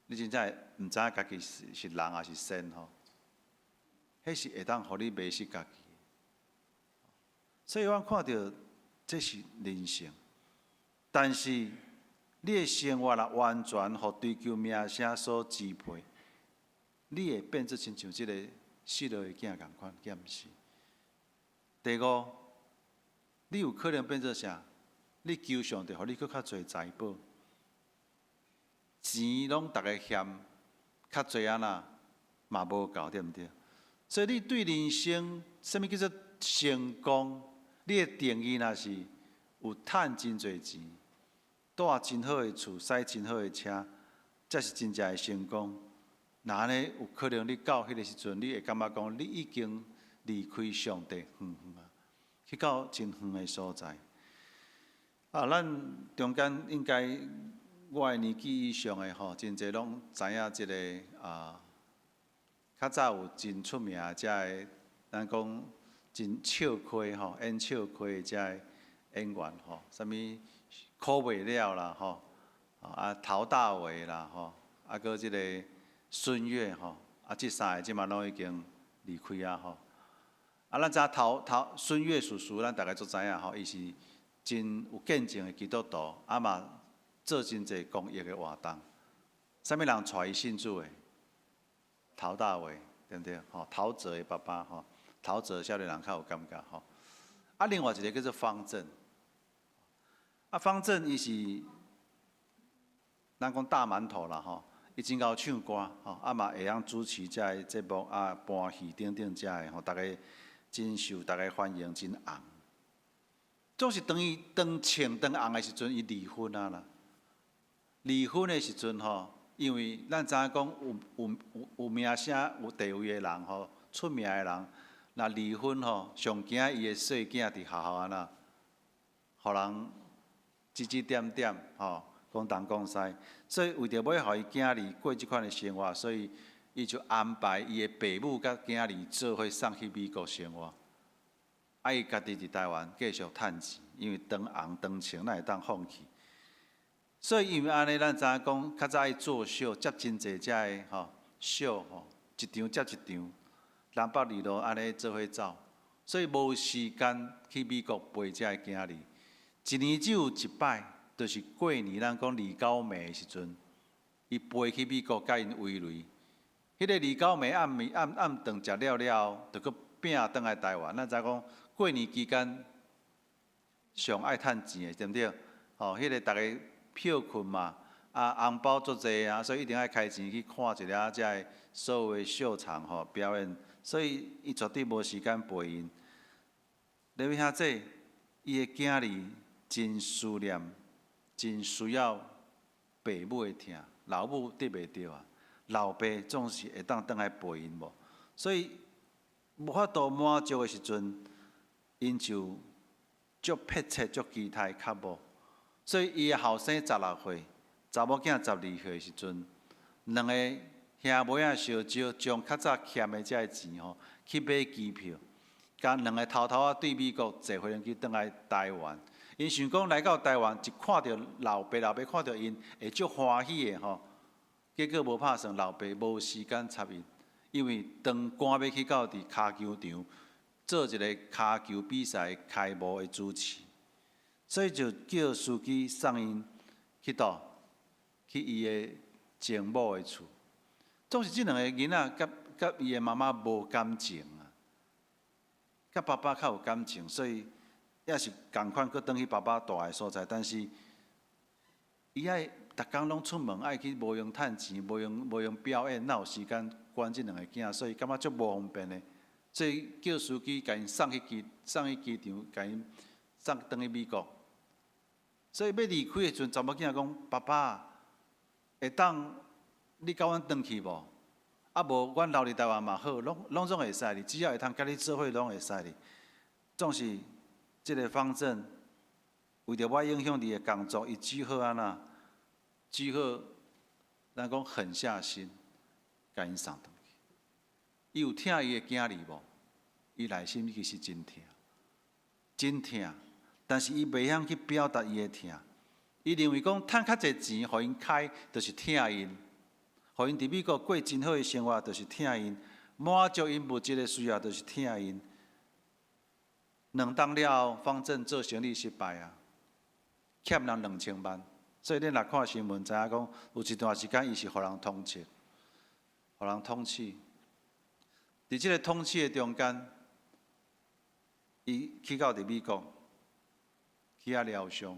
Speaker 3: 你真正會毋知影家己是人抑是仙吼，彼是會當予你迷失家己。所以我看著這是人性，但是你的生活若完全予追求名聲所支配，你會變做親像這个失落的囝仝款，敢毋是？第五，你有可能變做啥？你求上帝，予你閣較濟財寶，錢攏逐家嫌較濟按怎嘛無夠，對毋對？所以你對人生，啥物叫做成功？你的定義若是有趁真濟錢，住真好的厝，駛真好的車，才是真正的成功。若按呢有可能，你到彼个時陣，你會感覺講，你已經離開上帝遠遠啊，去到真遠的所在。啊，咱中間應該我的年紀以上的吼，真濟攏知影這个啊，較早有真出名的這个，咱講真笑虧吼，演笑虧的遮个演員吼，啥物苦袂了啦吼，啊陶大偉啦吼，啊閣這个孫越吼，啊這三个這馬攏已經離開啊吼。啊，咱知影陶陶孫越叔叔，咱大家都知影吼，伊是真有見證的基督徒，啊嘛做真濟公益的活動。啥物人帶伊信主的？陶大偉，對毋對？吼，陶喆的爸爸吼，陶喆少年人較有感覺吼。啊，另外一個叫做方正，啊，方正伊是咱講大饅頭啦吼，伊真𠢕唱歌吼，啊嘛會曉主持遮个節目啊，搬戲等等遮个吼，逐家真受逐家歡迎，真紅。總是當伊當穿當紅的時陣，伊離婚啊啦。離婚的時陣吼，因為咱知影講有名聲、有地位的人吼，出名的人，若離婚吼，上驚伊的細囝佇學校按怎，予人指指點點吼，講東講西。所以為著欲予伊囝兒過這款的生活，所以伊就安排伊的爸母佮囝兒做伙送去美國生活。啊，伊家己佇台灣繼續趁錢，因為當紅當穿，哪會當放棄？所以因為按呢，咱知影講，較早愛做秀，接真濟遮个吼秀吼，一場接一場，南北二路按呢做伙走，所以無時間去美國陪遮个囝兒。一年只有一擺，就是過年，咱講二九暝的時陣，伊飛去美國佮𪜶圍擂。彼個二九暝暗暝暗暗頓食了了後，就閣拚轉來台灣。咱知講過年期間上愛趁錢的，對毋對？吼，彼個逐家歇睏嘛，啊紅包足濟啊，所以一定愛開錢去看一下遮个所有的秀場吼表演，所以伊絕對無時間陪𪜶。你欲兄姊，伊的囝兒真思念，真需要爸母的疼，老母得袂著啊，老爸總是會當轉來陪𪜶無？所以無法度滿足的時陣，𪜶就足迫切、足期待較無。所以伊的後生16歲，查某囝12歲的時陣，兩个兄妹仔相招，將較早欠的遮个錢吼，去買機票，共兩个偷偷仔對美國坐飛機轉來台灣。𪜶想講來到台灣，一看著老爸，老爸看著𪜶會足歡喜的吼。結果無拍算，老爸無時間插𪜶，因為當趕欲去到佇跤球場做一个跤球比賽開幕的主持，所以就叫司機送𪜶去佗去伊的前某的厝。總是這兩个囡仔佮佮伊的媽媽無感情啊，佮爸爸較有感情，所以也是仝款，閣轉去爸爸蹛的所在。但是伊愛逐工攏出門，愛去無閒趁錢，無閒無閒表演，哪有時間管這兩个囝？所以感覺足無方便的。所以叫司機共𪜶送去機場，共𪜶送轉去美國。所以欲離開的時陣，查某囝講：爸爸，會當你佮阮轉去無？啊無，阮留佇台灣嘛好，攏攏總會使哩，只要會通佮你做伙，攏會使哩。總是這个方正為著無影響伊的工作，伊只好按怎？只好咱講狠下心，共𪜶送轉去。伊有疼伊的囝兒無？伊內心其實真疼，真疼。但是伊袂曉去表達伊的疼。伊認為講趁較濟錢，予𪜶開，就是疼𪜶；予𪜶佇美國過真好的生活，就是疼𪜶；滿足𪜶物質的需要，就是疼𪜶。2冬了後，方正做生意失敗啊，欠人2000萬。所以恁若看新聞，知影講有一段時間伊是予人通緝，予人通緝。佇這个通緝的中間，伊去到佇美國，去遐療傷，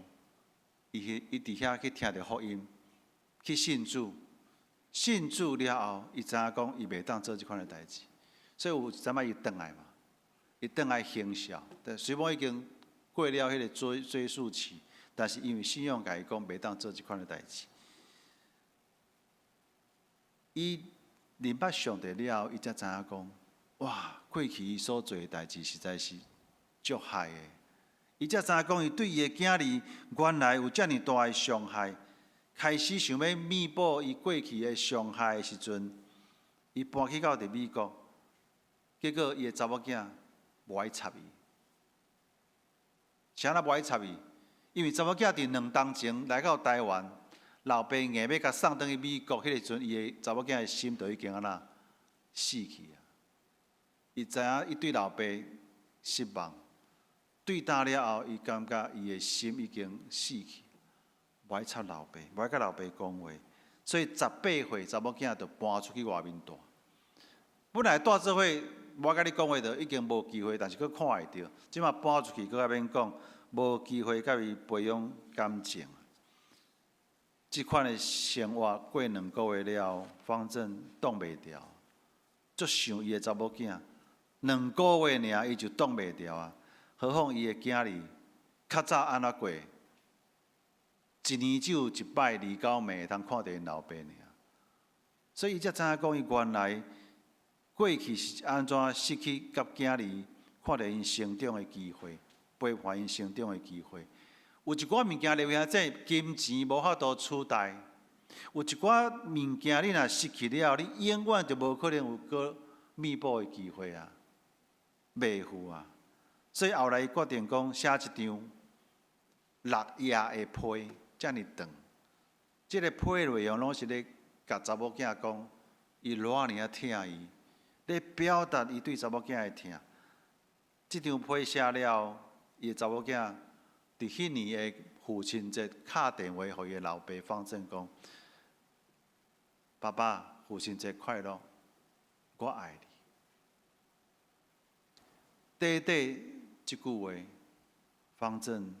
Speaker 3: 伊去伊佇遐去聽著福音，去信主。信主了後，伊知影講伊袂當做這款的代誌，所以有一陣仔伊轉來嘛，伊轉來行孝。但雖罔已經過了彼个追訴期，但是因為信仰共伊講袂當做這款的代誌。伊認捌上帝了後，伊才知影講，哇，過去伊所做的代誌實在是足害的。伊才知影講，伊對伊的囝兒原來有遮爾大的傷害。開始想欲彌補伊過去的傷害的時陣，伊搬去到佇美國，結果伊的查某囝無愛插伊。啥人無愛插伊？因為查某囝佇2冬前來到台灣，老爸硬欲共送轉去美國，彼個時陣，伊的查某囝的心就已經按怎死去啊！伊知影伊對老爸失望，對焦了後，伊感覺伊的心已經死去，無愛插老爸，無愛佮老爸講話，所以18歲查某囝就搬出去外面蹛。本來蹛做伙無愛佮你講話，就已經無機會，但是閣看會著。這馬搬出去，閣較免講，無機會佮伊培養感情。這款的生活過2個月了後，方正擋袂牢，足想伊的查某囝。兩個月爾，伊就擋袂牢啊！何況伊的囝兒較早按怎過？一年只有一擺29暝會通看著𪜶老爸爾。所以伊才知影講，伊原來過去是按怎失去佮囝兒看著𪜶成長的機會，陪伴𪜶成長的機會。有一寡物件，例如這金錢無法度取代；有一寡物件，你若失去了，你永遠就無可能有閣彌補的機會啊，袂赴啊。所以後來伊決定講寫一張六頁的批，遮爾長。這個批內容攏是咧共查某囝講，伊偌爾仔疼伊，咧表達伊對查某囝的疼。這張批寫了，伊的查某囝佇彼年的父親節敲電話予伊的老爸方正講：爸爸，父親節快樂，我愛你。短短這句話，方正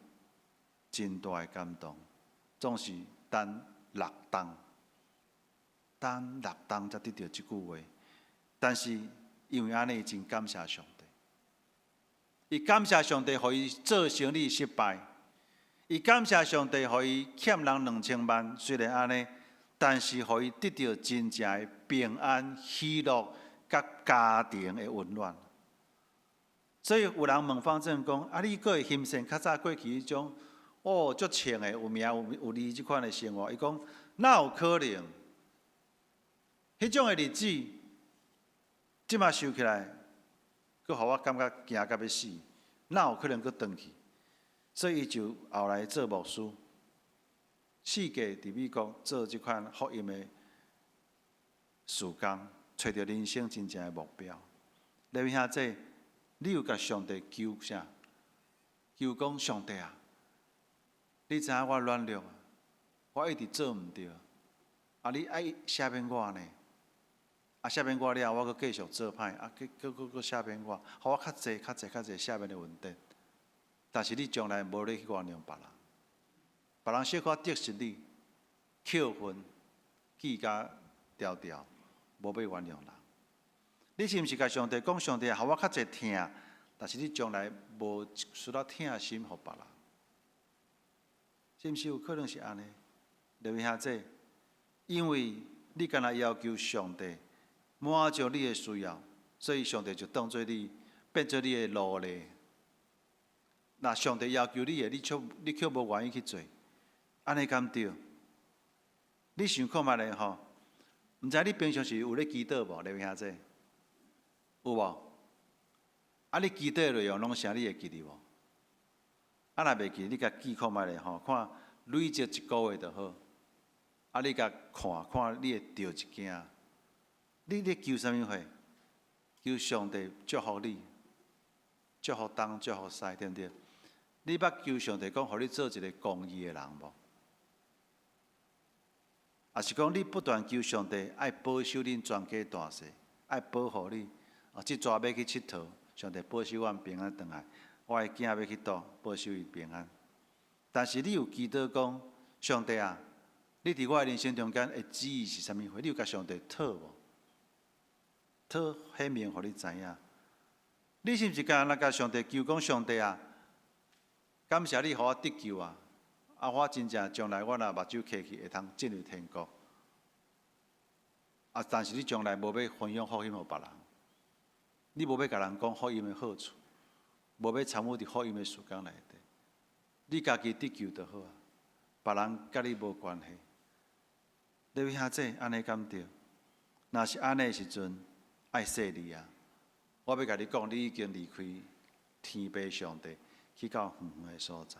Speaker 3: 真大的感動，總是等六冬，等六冬才得著這句話。但是因為按呢，伊真感謝上帝，伊感謝上帝予伊做生意失敗，伊感謝上帝予伊欠人2000萬，雖然按呢，但是予伊得著真正的平安、喜樂、佮家庭的溫暖。所以有人問方正講：啊，你閣會欣羨較早過去彼種哦，足穿的有名有有利這款的生活？伊講哪有可能？彼種的日子，這馬想起來，閣予我感覺驚甲欲死，哪有可能閣轉去？所以伊就後來做牧師，四界佇美國做這款福音的事工，揣著人生真正的目標。列位兄弟，你有共上帝求啥？求講上帝啊，你知影我軟弱，我一直做毋對，啊，你愛赦免我呢？啊，赦免我了後，我閣繼續做歹，啊，閣閣閣閣赦免我，予我較濟、較濟、較濟赦免的恩典。但是你將來無咧去原諒別人，別人小可得失你，扣分記甲牢牢，無欲原諒人。你是毋是共上帝講？上帝予我較濟疼，但是你將來無需要疼心予別人，是毋是有可能是按呢？列位兄弟，因為你干焦要求上帝滿足你的需要，所以上帝就當做你變做你的奴隸。若上帝要求你的，你卻無願意去做，按呢敢對？你想看覓咧吼？毋知你平常時有咧祈禱無？列位兄弟，有無？啊，你祈禱的內容攏啥？你會記得無？啊，若袂記，你共記看覓咧吼？看累積一個月就好。啊，你共看看，你會著一驚。你咧求啥物貨？求上帝祝福你，祝福東，祝福西，對毋對？你捌求上帝講，予你做一個公義的人無？抑是講你不斷求上帝愛保守恁全家大細，愛保護你。啊，這逝欲去𨑨迌，上帝保守阮平安轉來。我的囝欲去佗，保守伊平安。但是你有祈禱講，上帝啊，你佇我的人生中間的旨意是啥物貨？你有共上帝討無？討顯明，予你知影。你是毋是干焦共上帝求講，上帝啊，感謝你予我得救啊！啊，我真正將來我若目睭閉去，會通進入天國。啊，但是你將來無欲分享福音予別人，你無欲共人講福音的好處，無欲參與佇福音的事工內底，你家己得救就好啊，別人佮你無關係。列位兄弟，按呢敢對？若是按呢的時陣，愛細膩啊！我欲共你講，你已經離開天父上帝去到遠遠的所在。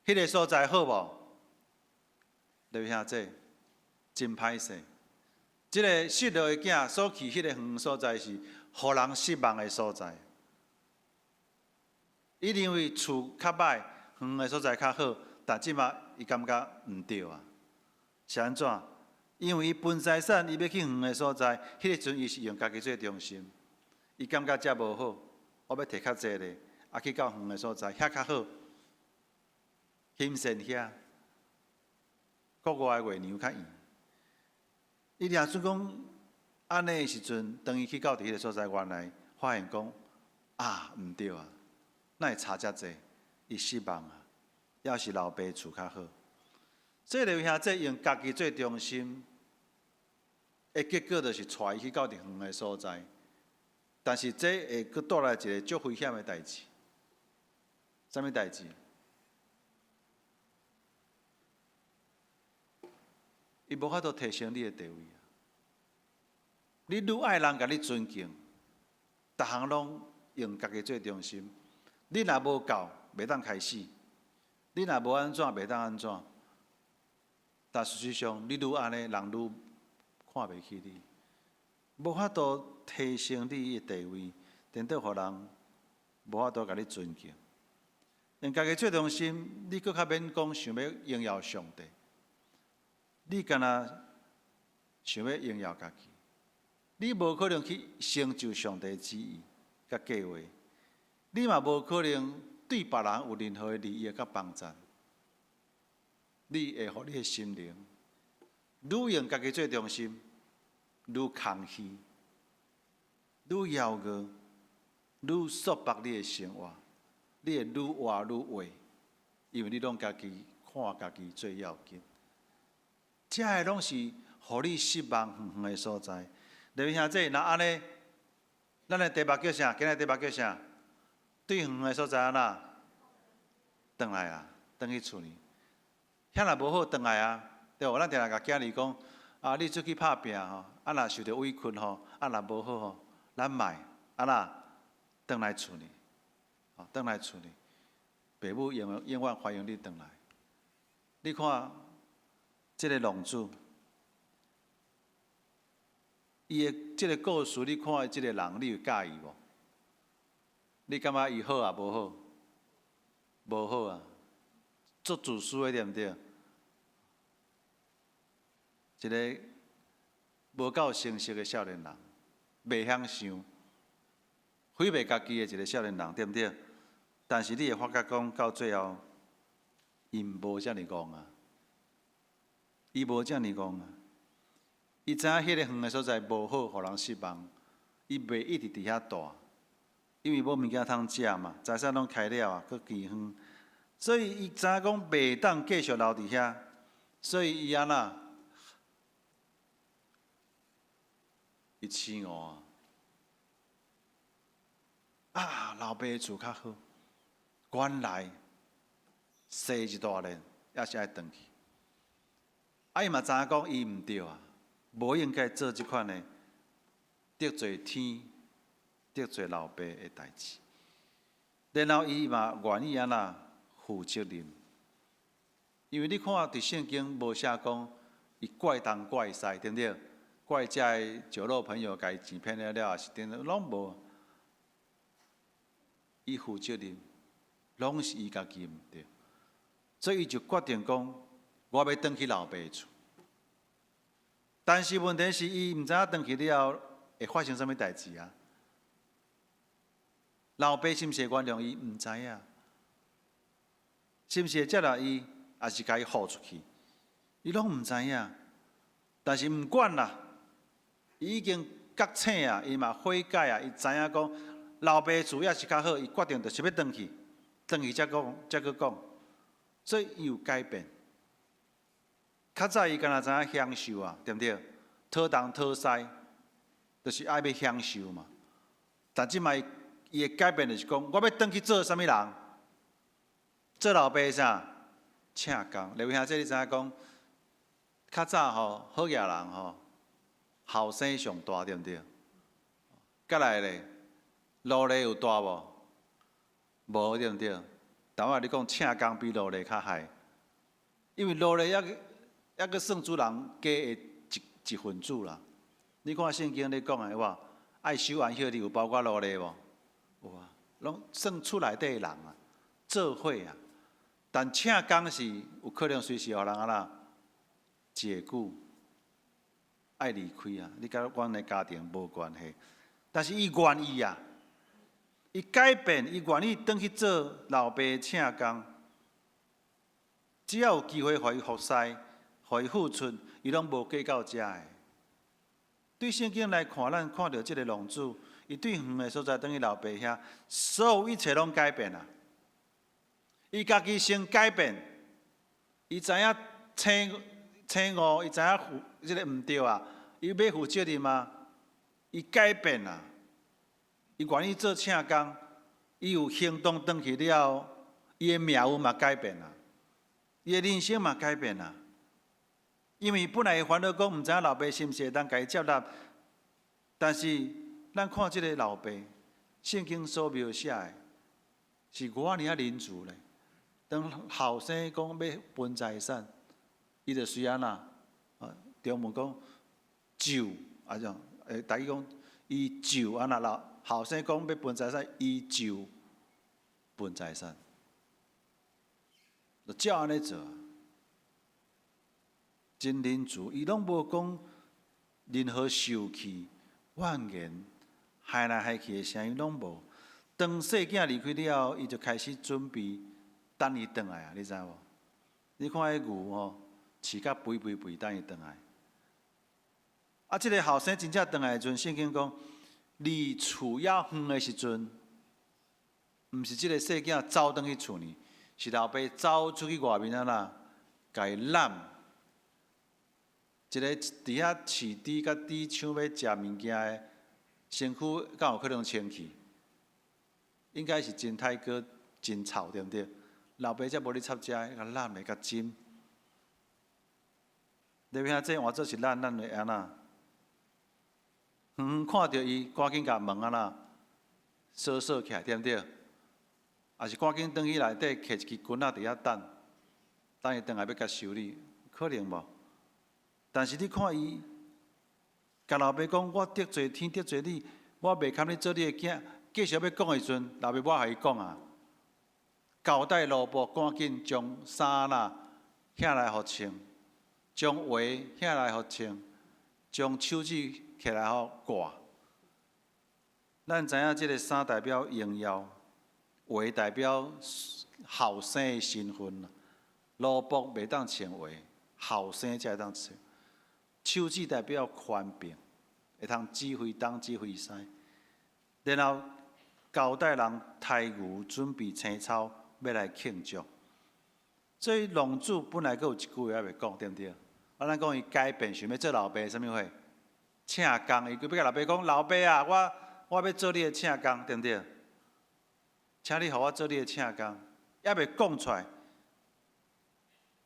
Speaker 3: 彼个所在好無？劉兄姐，真歹勢。這个失落的囝所去彼個遠所在是予人失望的所在。伊認為厝較歹，遠的所在較好，但這馬伊感覺毋對啊。是按怎？因為伊分財產，伊欲去遠的所在，彼个時陣伊是用家己做中心，伊感覺遮無好，我欲提較濟咧，啊去到遠的所在，遐較好，欣善遐，國外的月娘較圓。伊掠準講按呢的時陣，當伊去到佇彼个所在，原來發現講啊，毋對啊，哪會差遮濟？伊失望啊，抑是老爸厝較好。所以劉兄姐用家己做中心，的結果就是帶伊去到佇遠的所在。但是這會閣帶來一个足危險的代誌，啥物代誌？伊無法度提升你的地位啊！你愈愛人共你尊敬，逐項攏用家己做中心。你若無夠，袂當開始；你若無按怎，袂當按怎。但事實上，你愈按呢，人愈看袂起你，無法度提升你的地位，顛倒予人無法度共你尊敬。用家己做中心，你閣較免講想欲榮耀上帝。你敢若想欲榮耀家己，你無可能去成就上帝旨意佮計劃，你嘛無可能對別人有任何的利益佮幫助。你會予你的心靈愈用家己做中心，愈空虛，愈驕傲，愈束縛你的生活，你會愈活愈壞，因為你攏家己看家己最要緊。這个攏是予你失望遠遠的所在。劉兄姐，若按呢，咱的題目叫啥？今日題目叫啥？對遠的所在按怎？轉來啊，轉去厝裡。遐若無好，轉來啊，對無？咱定定共囝兒講，啊，你出去拍拚吼，啊，若受著委屈吼，啊，若無好吼，咱莫，按怎？轉來厝裡，吼，轉來厝裡，爸母永永遠歡迎你轉來。你看。這个浪子，伊的這个故事，你看這个人，你有佮意無？你感覺伊好抑無好？無好啊，足自私的對毋對？一个無夠成熟的少年人，袂曉想，毀滅家己的一个少年人，對毋對？但是你會發覺講到最後，伊無遮爾戇啊。伊無遮爾戇啊！伊知影彼个遠的所在無好，予人失望。伊袂一直佇遐蹛，因為無物件通食嘛，財產攏開了啊，閣饑荒，所以伊知影講袂當繼續留佇遐，所以伊按怎？伊試誤啊！啊，老爸厝較好，原來生一大輪，抑是愛轉去。啊！伊嘛知影講伊毋對啊，無應該做這款的得罪天、得罪老爸的代誌。然後伊嘛願意按怎負責任，因為你看佇聖經無寫講伊怪東怪西，對毋對？怪遮的酒肉朋友共伊錢騙了了，抑是點攏無。伊負責任，攏是伊家己毋對，所以伊就決定講。我欲轉去老爸厝，但是問題是，伊毋知影轉去了後會發生啥物代誌啊？老爸是毋是會原諒伊？毋知影，是毋是會接納伊，抑是共伊予出去？伊攏毋知影。但是毋管啦，伊已經覺醒啊，伊嘛悔改啊，伊知影講老爸厝抑是較好，伊決定就是欲轉去，轉去才講，才閣講，所以伊有改變。較早伊敢若知影享受啊，對毋對？討東討西，就是愛欲享受嘛。但這擺伊的改變就是講，我欲轉去做啥物人？做老爸啥？請工。劉兄姐，你知影講，較早吼好額人吼，後生上大，對毋對？過來咧，勞力有大無？無對毋對？但我共你講，請工比奴隸較害，因為奴隸猶猶閣算主人家的一一份子啦。你看聖經咧講的話，愛守安息日有包括奴隸無？有啊，攏算厝內底的人啊，做伙啊。但請工是有可能隨時予人按怎解僱，愛離開啊！你佮阮的家庭無關係，但是伊願意啊，伊改變，伊願意轉去做老爸的請工，只要有機會予伊服侍，予伊付出，伊攏無計較這的。對聖經來看，咱看著這个浪子，伊對遠的所在轉去老爸遐，所有一切攏改變啊！伊家己先改變，伊知影醒醒悟，伊知影負這个毋對啊，伊欲負責任啊，伊改變啊，伊願意做請工，伊有行動轉去了後，伊的命運嘛改變啊，伊的人生嘛改變啊。因為本來伊煩惱講，毋知影老爸是毋是會當共伊接納，但是咱看這个老爸，聖經所描寫的，是偌爾仔仁慈咧。當後生講欲分財產，伊就隨按怎？啊，中文講就啊種，台語講伊就按怎老後生講欲分財產，伊就分財產，就照按呢做。真仁慈，伊攏無講任何受氣、怨言、害來害去的聲音攏無。當細囝離開了後，伊就開始準備等伊轉來啊！你知無？你看彼牛吼，飼甲肥肥肥，等伊轉來。啊，這个後生真正轉來的時陣，聖經講，離厝猶遠的時陣，毋是這个細囝走轉去厝呢，是老爸走出去外面啊啦，共伊攬。一个佇遐飼豬佮豬搶欲食物件的，身軀敢有可能清氣？應該是真太過真臭，對毋對？老爸才無咧插這个，共攬來共斟。你聽這換做是咱，咱會按怎？遠遠看著伊，趕緊共門按怎鎖鎖起來，對毋對？抑是趕緊轉去內底摕一支棍仔佇遐等，等伊轉來欲共修理，可能無？但是你看伊，共老爸講，我得罪天，得罪你，我袂堪你做你的囝。繼續欲講的時陣，老爸無予伊講啊，交代奴僕趕緊將衫啦拿來予穿，將鞋拿來予穿，將手指摕來予掛。咱知影這个衫代表榮耀，鞋代表後生的身份。奴僕袂當穿鞋，後生才會當穿。手指代表權柄，會通指揮東指揮西。然後交代人刣牛準備青草，欲來慶祝。所以浪子本來閣有一句話猶未講，對毋對？啊，咱講伊改變，想欲做老爸啥物貨？請工，伊閣欲共老爸講，老爸啊，我欲做你的請工，對毋對？請你予我做你的請工，猶未講出來。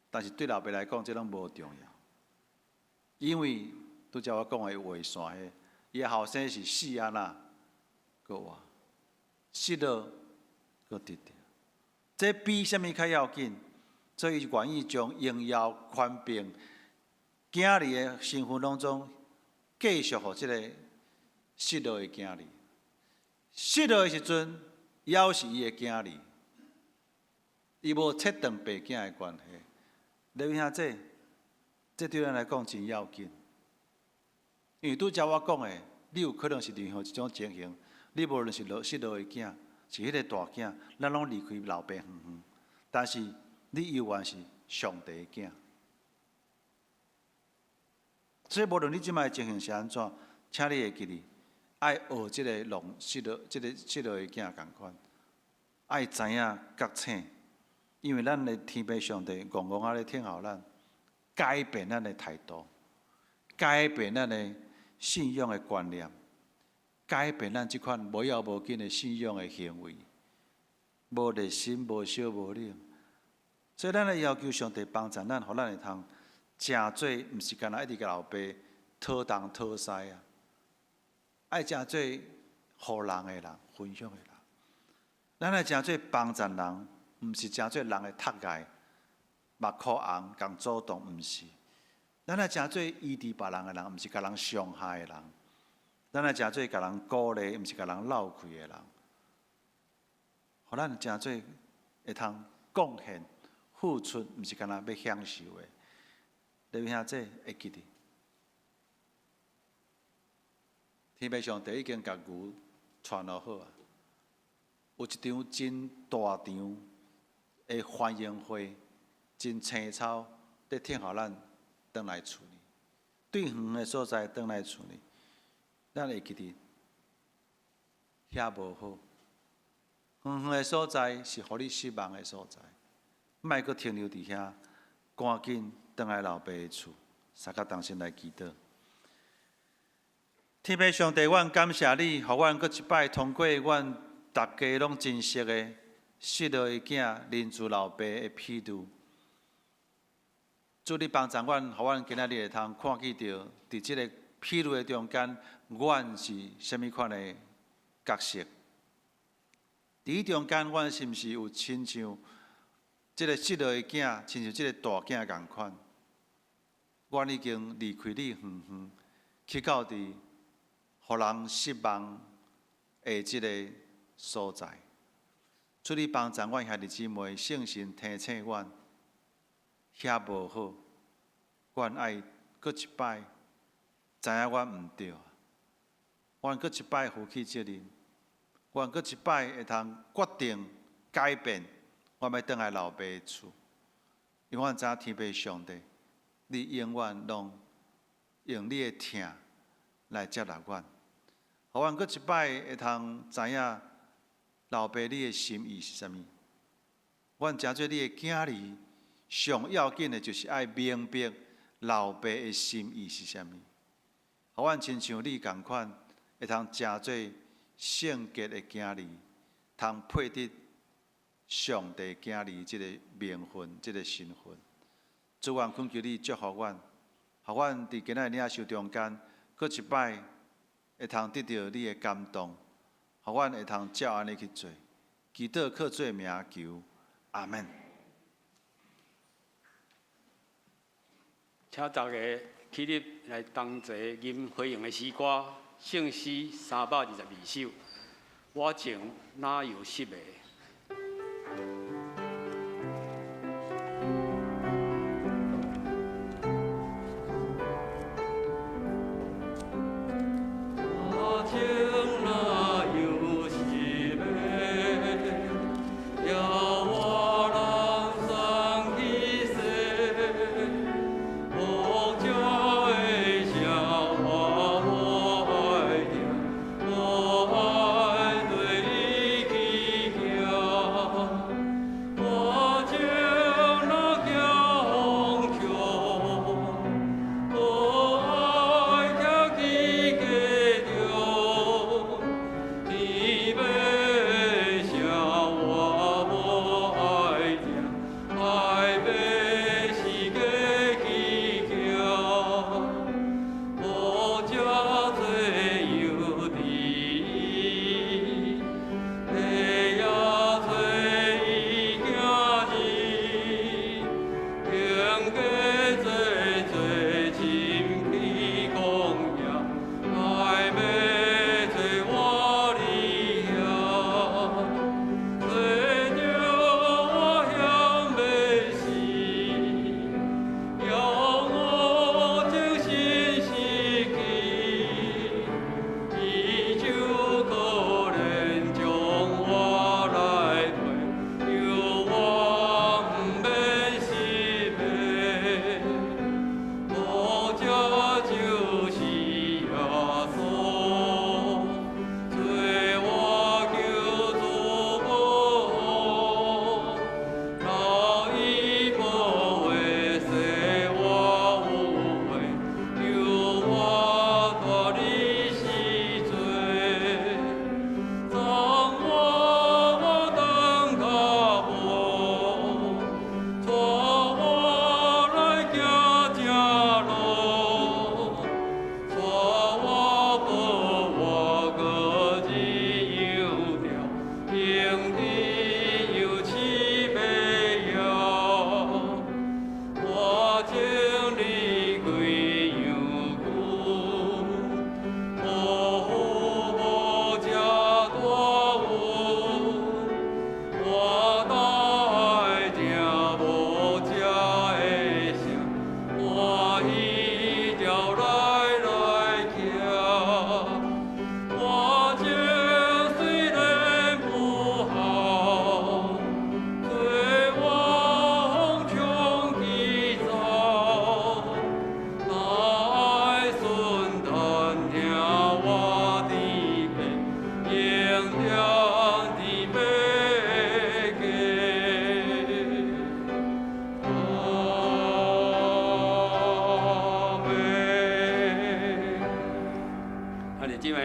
Speaker 3: 但是對老爸來講，這攏無重要，因為拄才我講的話線彼，伊的後生是死按怎，閣活，失落閣得著，這比啥物較要緊？所以願意將榮耀權柄、囝兒的身份攏總繼續予這个失落的囝兒。失落的時陣，猶是伊的囝兒，伊無切斷爸囝的關係。你聽這，這對咱來講真要緊，因為拄才我講的，你有可能是任何一種情形，你無論是落失落的囝，是彼个大囝，咱攏離開老爸遠遠，但是你猶原是上帝的囝。所以無論你這擺的情形是按怎，請你會記得，愛學這个浪失落、這个失落的囝仝款，愛知影覺醒，因為咱的天父上帝戇戇仔咧聽候咱，改變咱的態度，改變咱的信仰的觀念，改變咱這款無要無緊的信仰的行為，無熱心、無燒無冷。所以咱來要求上帝幫助咱，予咱會通成做，毋是干焦一直共老爸討東討西啊，愛成做予人的人，分享的人。咱愛成做幫贊人，毋是成做人的踢礙，目箍紅共阻擋，毋是。咱愛成做醫治別人的人，毋是共人傷害的人。咱愛成做共人鼓勵，毋是共人鬧氣的人。予咱成做會通貢獻、付出，毋是干焦欲享受的。利未兄弟會記得，天父上帝已經共牛傳落好啊！有一場真大場的歡迎會，真青草佇等候咱轉來厝裡，對遠的所在轉來厝裡，咱會記得遐無好。遠遠的所在是予你失望的所在，莫閣停留佇遐，趕緊轉來老爸的厝，三甲同心來祈禱。天父上帝，阮感謝你，予阮閣一擺通過阮逐家攏真熟的失落的囝仁慈老爸的譬喻。主，你幫助阮，予阮今仔日會通看見著，佇這個譬喻的中間，阮是啥物款的角色？佇中間，阮是毋是有親像這個失落的囝，親像這個大囝仝款？阮已經離開你遠遠，去到佇予人失望的這個所在。主，你幫助阮兄弟姊妹，聖神提醒阮，遐無好，阮愛閣一擺，知影阮毋對，阮閣一擺負起責任，阮閣一擺會通決定改變，阮欲轉來老爸厝，因為阮知影天父上帝，你永遠攏用你的疼來接納阮，予阮閣一擺會通知影老爸你的心意是啥物。阮成做你的囝兒，上要緊的就是愛明白老爸的心意是啥物。予阮親像你仝款，會通成做聖潔的囝兒，通配得上帝囝兒這個名分、這個身份。主，阮懇求你祝福阮，予阮佇今仔日領受中間，閣一擺會通得著你的感動，予阮會通照按呢去做。祈禱靠主名求，阿門。
Speaker 1: 請大家起立來同齊吟回應的詩歌，聖詩322首。我情哪有失迷？我情哪有失迷？要我人送去世，福照的声我无爱听，我爱对伊去行。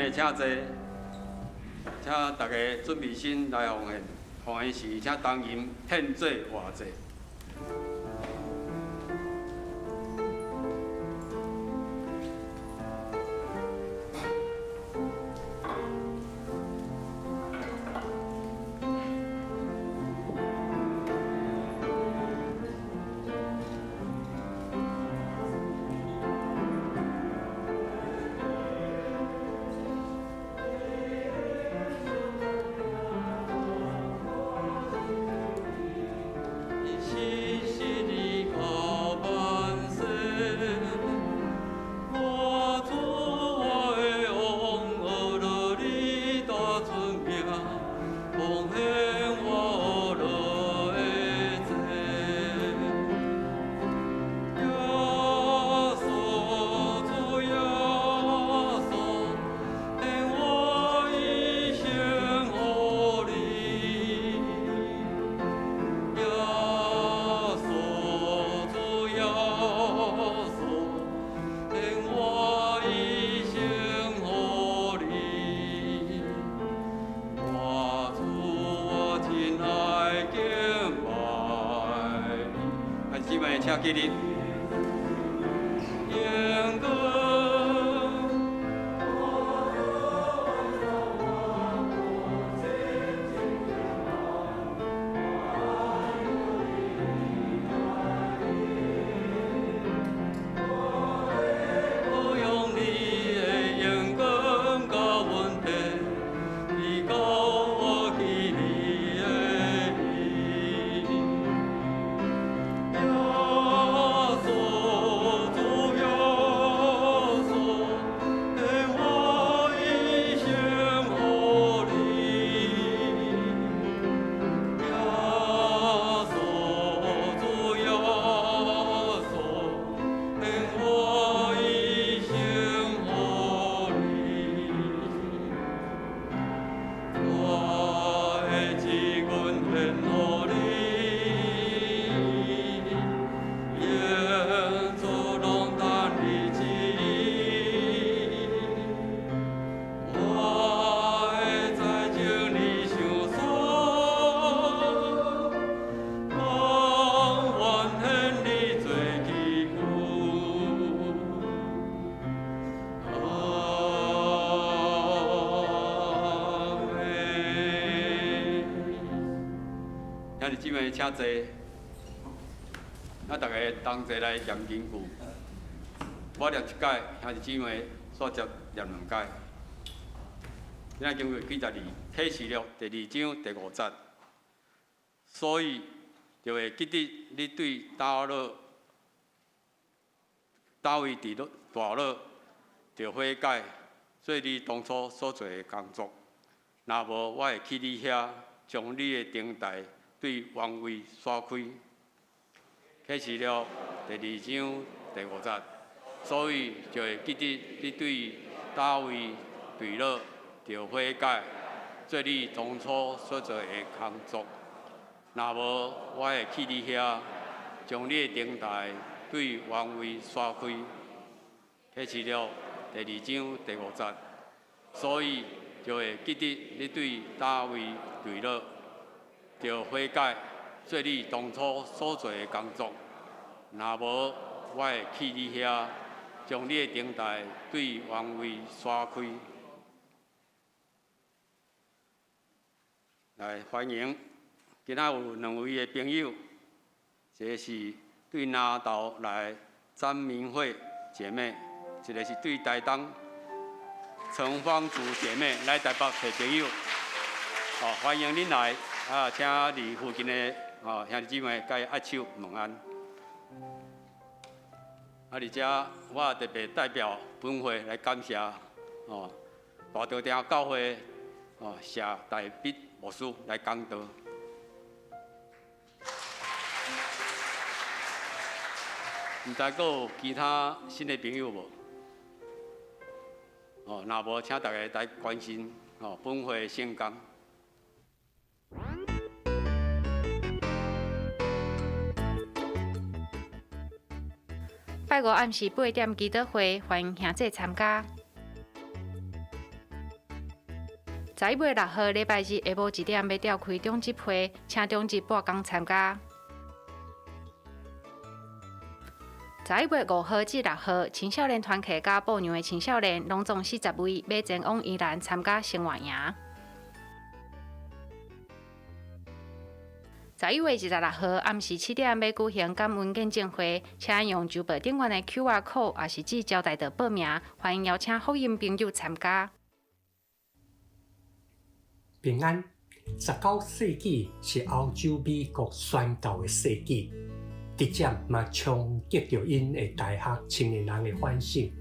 Speaker 1: 妹，請坐，請大家準備心來奉獻。奉獻時，請同仁獻祭活祭。請起立。兄弟姊妹，請坐。咱逐家同齊來念經句。我念一擺，兄弟姊妹煞接念兩擺。今仔經句記載佇啟示錄第二章第五節。所以就會記得你對大樂，大衛佇大樂著悔改，做你當初所做的工作。若無，我會去你遐，將你的燈台對原位徙開。啟示錄第二章第五節，所以就會記得你對大衛墜落著悔改，做你當初所做的工作。若無，我會去你遐，將你的燈台對原位徙開。啟示錄第二章第五節，所以就會記得你對大衛墜落著悔改，做你當初所做的工作。若無，我會去你遐，將你的燈台對原位徙開。來歡迎，今仔有兩位的朋友，一個是對南投來詹明慧姐妹，一個是對台東陳芳竹姐妹來台北揣朋友。哦，歡迎恁來，啊，請佇附近的哦兄弟姊妹共伊握手問安。啊，佇遮我特別代表本會來感謝哦大稻埕教會哦謝大必牧師來講道。毋知閣有其他新的朋友無？哦，若無，請大家來關心哦本會聖工。
Speaker 4: 拜五暗時八點祈禱會，歡迎兄弟參加。11月6號禮拜日下晡1點欲召開長執會，請長執撥工參加。11月5號至6號，青少年團契佮埔娘的青少年，攏總40位，欲前往宜蘭參加生活營。11月26號暗時7點欲舉行感恩見證會，請用周報頂懸的 QR code，抑是至招待處報名，歡迎邀請福音朋友參加。
Speaker 5: 平安，19世紀是歐洲美國宣教的世紀，直接嘛衝擊著𪜶的大學青年人的反省。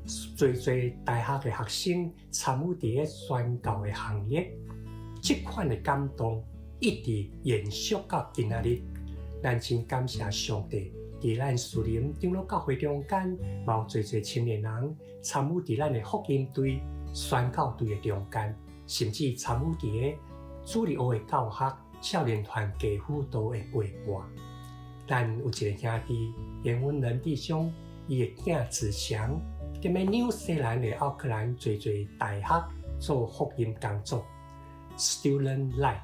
Speaker 5: 濟濟大學的學生參與佇咧宣教的行列，這款的感動一直延續到今仔日。咱真感謝上帝，佇咱士林長老教會中間，嘛有濟濟青年人參與佇咱的福音隊、宣教隊的中間，甚至參與佇咧主日學的教學、少年團家輔導的陪伴。咱有一个兄弟嚴文仁弟兄，伊的囝子祥，踮咧紐西蘭的奧克蘭濟濟大學做福音工作，Student Life。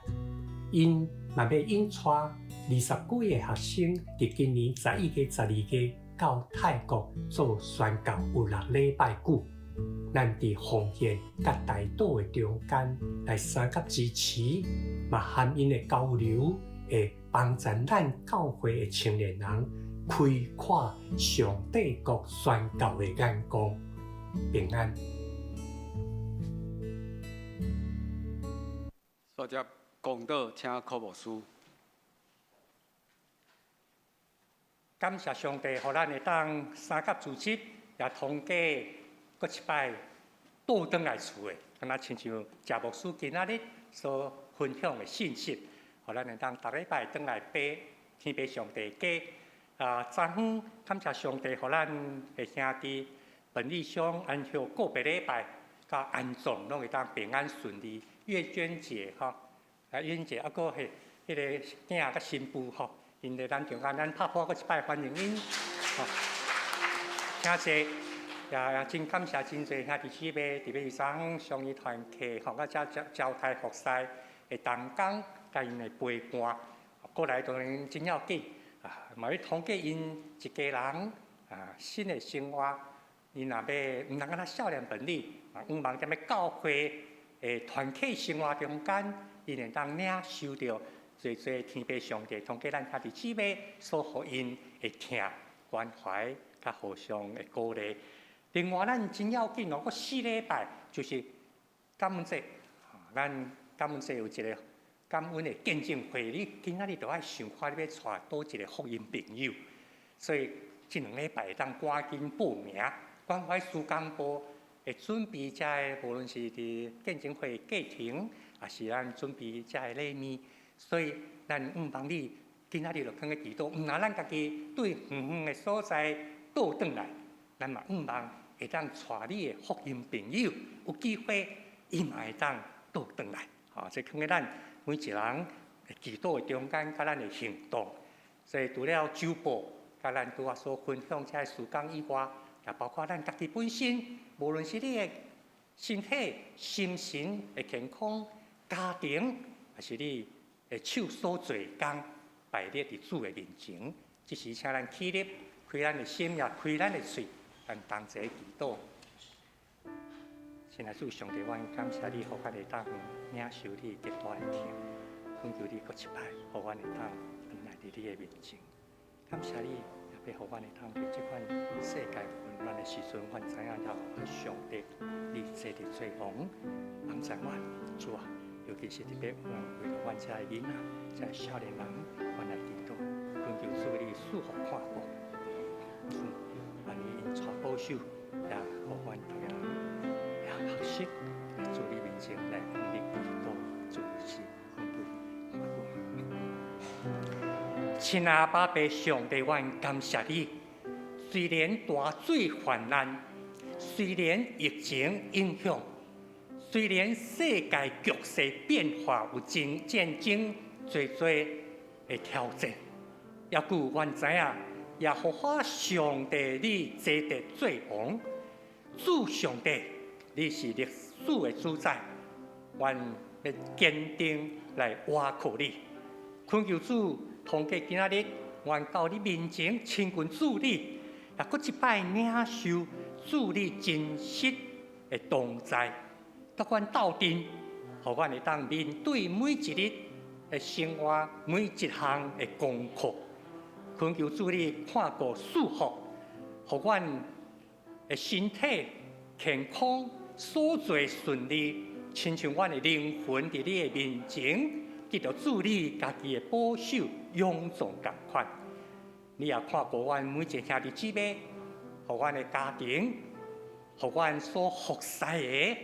Speaker 5: 𪜶嘛欲引帶20幾个學生，佇今年11月、12月到泰國做宣教，有6禮拜久。咱佇奉獻佮代禱的中間來相佮支持，嘛含𪜶的交流，會幫助咱教會的青年人開闊上帝國宣教的眼光。平安。
Speaker 1: 煞接講道，請柯牧師。
Speaker 6: 感謝上帝，予咱會當三甲主日也通過閣一擺倒轉來厝的，敢若親像謝牧師今仔日所分享的信息，予咱會當逐禮拜轉來爬天父上帝家。啊，昨昏感謝上帝，予咱的兄弟本義兄安息個別禮拜，佮安葬攏會當平安順利。月娟姐吼，啊，月娟姐啊，閣彼彼个囝佮新婦吼，𪜶佇咱中間，咱拍破閣一擺歡迎𪜶。吼，請坐，也真感謝真濟兄弟姊妹，特別是昨相宜團契吼，佮遮招招待服侍的同工，佮𪜶的陪伴，過來當然真要緊啊，嘛欲通過𪜶一家人啊新的生活，𪜶若欲毋通敢若少年本利，嘛向望踮咧教會的團契生活中間，𪜶會當領受著濟濟天父上帝通過咱兄弟姊妹所予𪜶的疼關懷，佮互相的鼓勵。另外，咱真要緊哦，閣4禮拜就是感恩節，咱感恩節有一個感恩的見證會，你今仔日就愛想看你欲帶佗一個福音朋友，所以這2禮拜會當趕緊報名，關懷事工部會準備遮个，無論是佇見證會過程，抑是咱準備遮个禮物，所以咱向望你今仔日就囥咧祈禱，毋但咱家己對遠遠的所在倒轉來，咱嘛向望會當帶你的福音朋友，有機會伊嘛會當倒轉來。吼，這囥咧咱每一人祈禱的中間，佮咱的行動。所以除了周報，佮咱拄仔所分享這个事工以外，也包括咱家己本身，無論是你的身體、心神的健康、家庭，抑是你的手所做工，擺列佇主的面前。這時請咱起立，開咱的心，也開咱的喙，咱同齊祈禱。親愛主上帝，我感謝你，予阮會當領受你極大的疼，懇求你閣一擺，予阮會當轉來佇你的面前。感謝你，也欲予阮會當佇這款世界混亂的時陣，阮知影耶和華上帝，你坐佇做王，幫助阮，主啊，尤其是特別阮為著阮遮的囡仔、遮的少年人，阮來祈禱，懇求主你賜福看顧，主，願意𪜶帶保守，也予阮逐个人也學習佇主你面前來向你祈禱，主是懇求看顧。親愛阿爸父上帝，阮感謝你。雖然大水泛濫，雖然疫情影響，雖然世界局勢變化有真戰爭濟濟的挑戰，猶閣阮知影耶和華上帝你坐佇做王，主上帝你是歷史的主宰，阮欲堅定來倚靠你。懇求主，通過今仔日，阮到你面前親近主你，也閣一擺領受主你真實的同在，佮阮鬥陣，予阮會當面對每一日的生活，每一項的功課。懇求主你看顧賜福，予阮的身體健康，所做順利，親像阮的靈魂佇你的面前，得著主你家己的保守，勇壯仝款。你也看顧阮每一个兄弟姊妹，予阮的家庭，予阮所服侍的，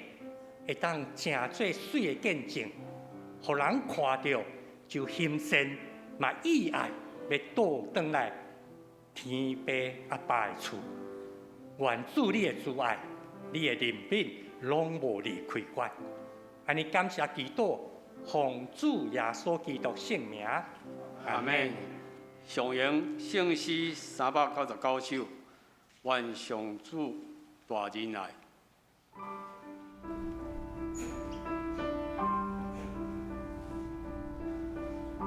Speaker 6: 會當成做媠的見證，予人看著就欣羨嘛意愛，欲倒轉來天父阿爸的厝。願主你的慈愛、你的憐憫，攏無離開阮。按呢感謝祈禱，奉主耶穌基督聖名，
Speaker 1: 阿們。上詠聖詩399首，願上主大仁愛。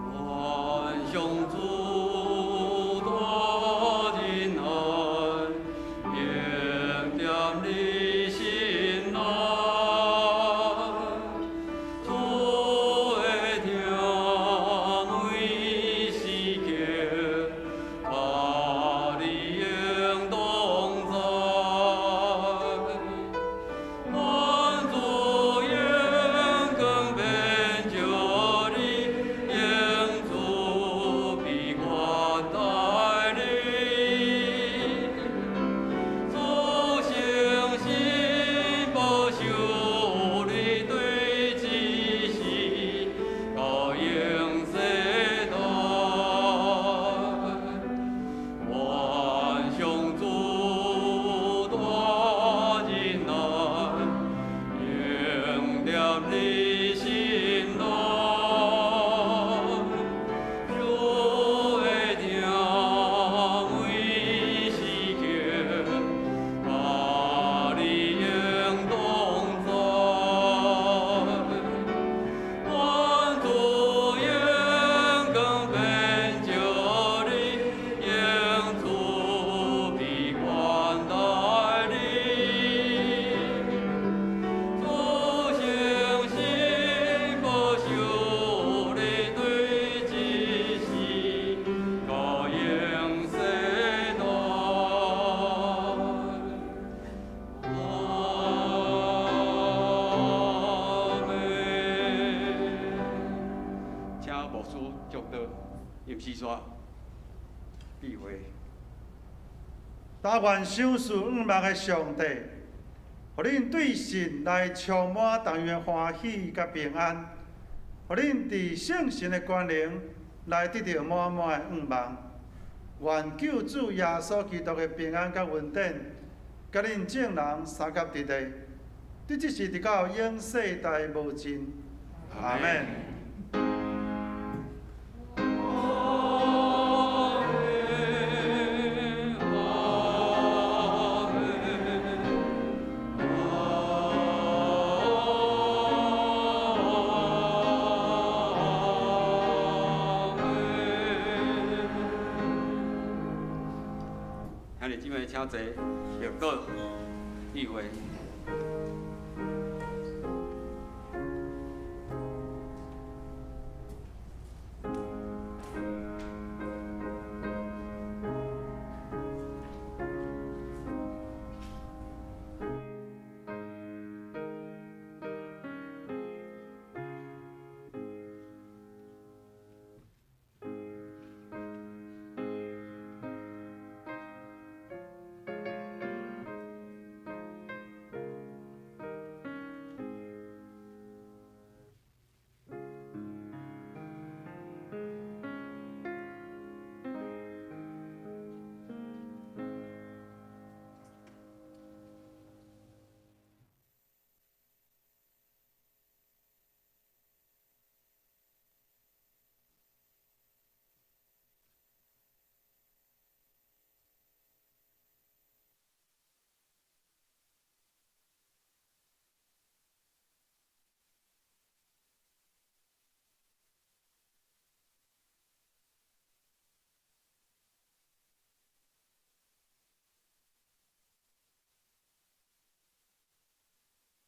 Speaker 1: 願上主大仁愛，永踮你心內，主的疼每時刻，佮你永同在。願主榮光遍照你，永慈悲款待你。主誠實保守你，對這世到永世代。願上主大仁愛，永踮你心內，主的疼每時刻，佮你永同在。願主榮光遍照你，永慈悲款待你。主誠實保守你，對這世到永世代。阿們。請牧師祝禱，吟詩煞閉會。
Speaker 7: 但願賞賜向望的上帝，予恁對信來充滿同樣的歡喜佮平安，予恁佇聖神的權能來得著滿滿的向望。願救主耶穌基督的平安佮恩典，佮恁眾人相佮佇咧，佇這時直到永世代無盡。阿們。
Speaker 1: 阿們，阿們，阿們。兄弟姊妹，請坐，默禱，意會。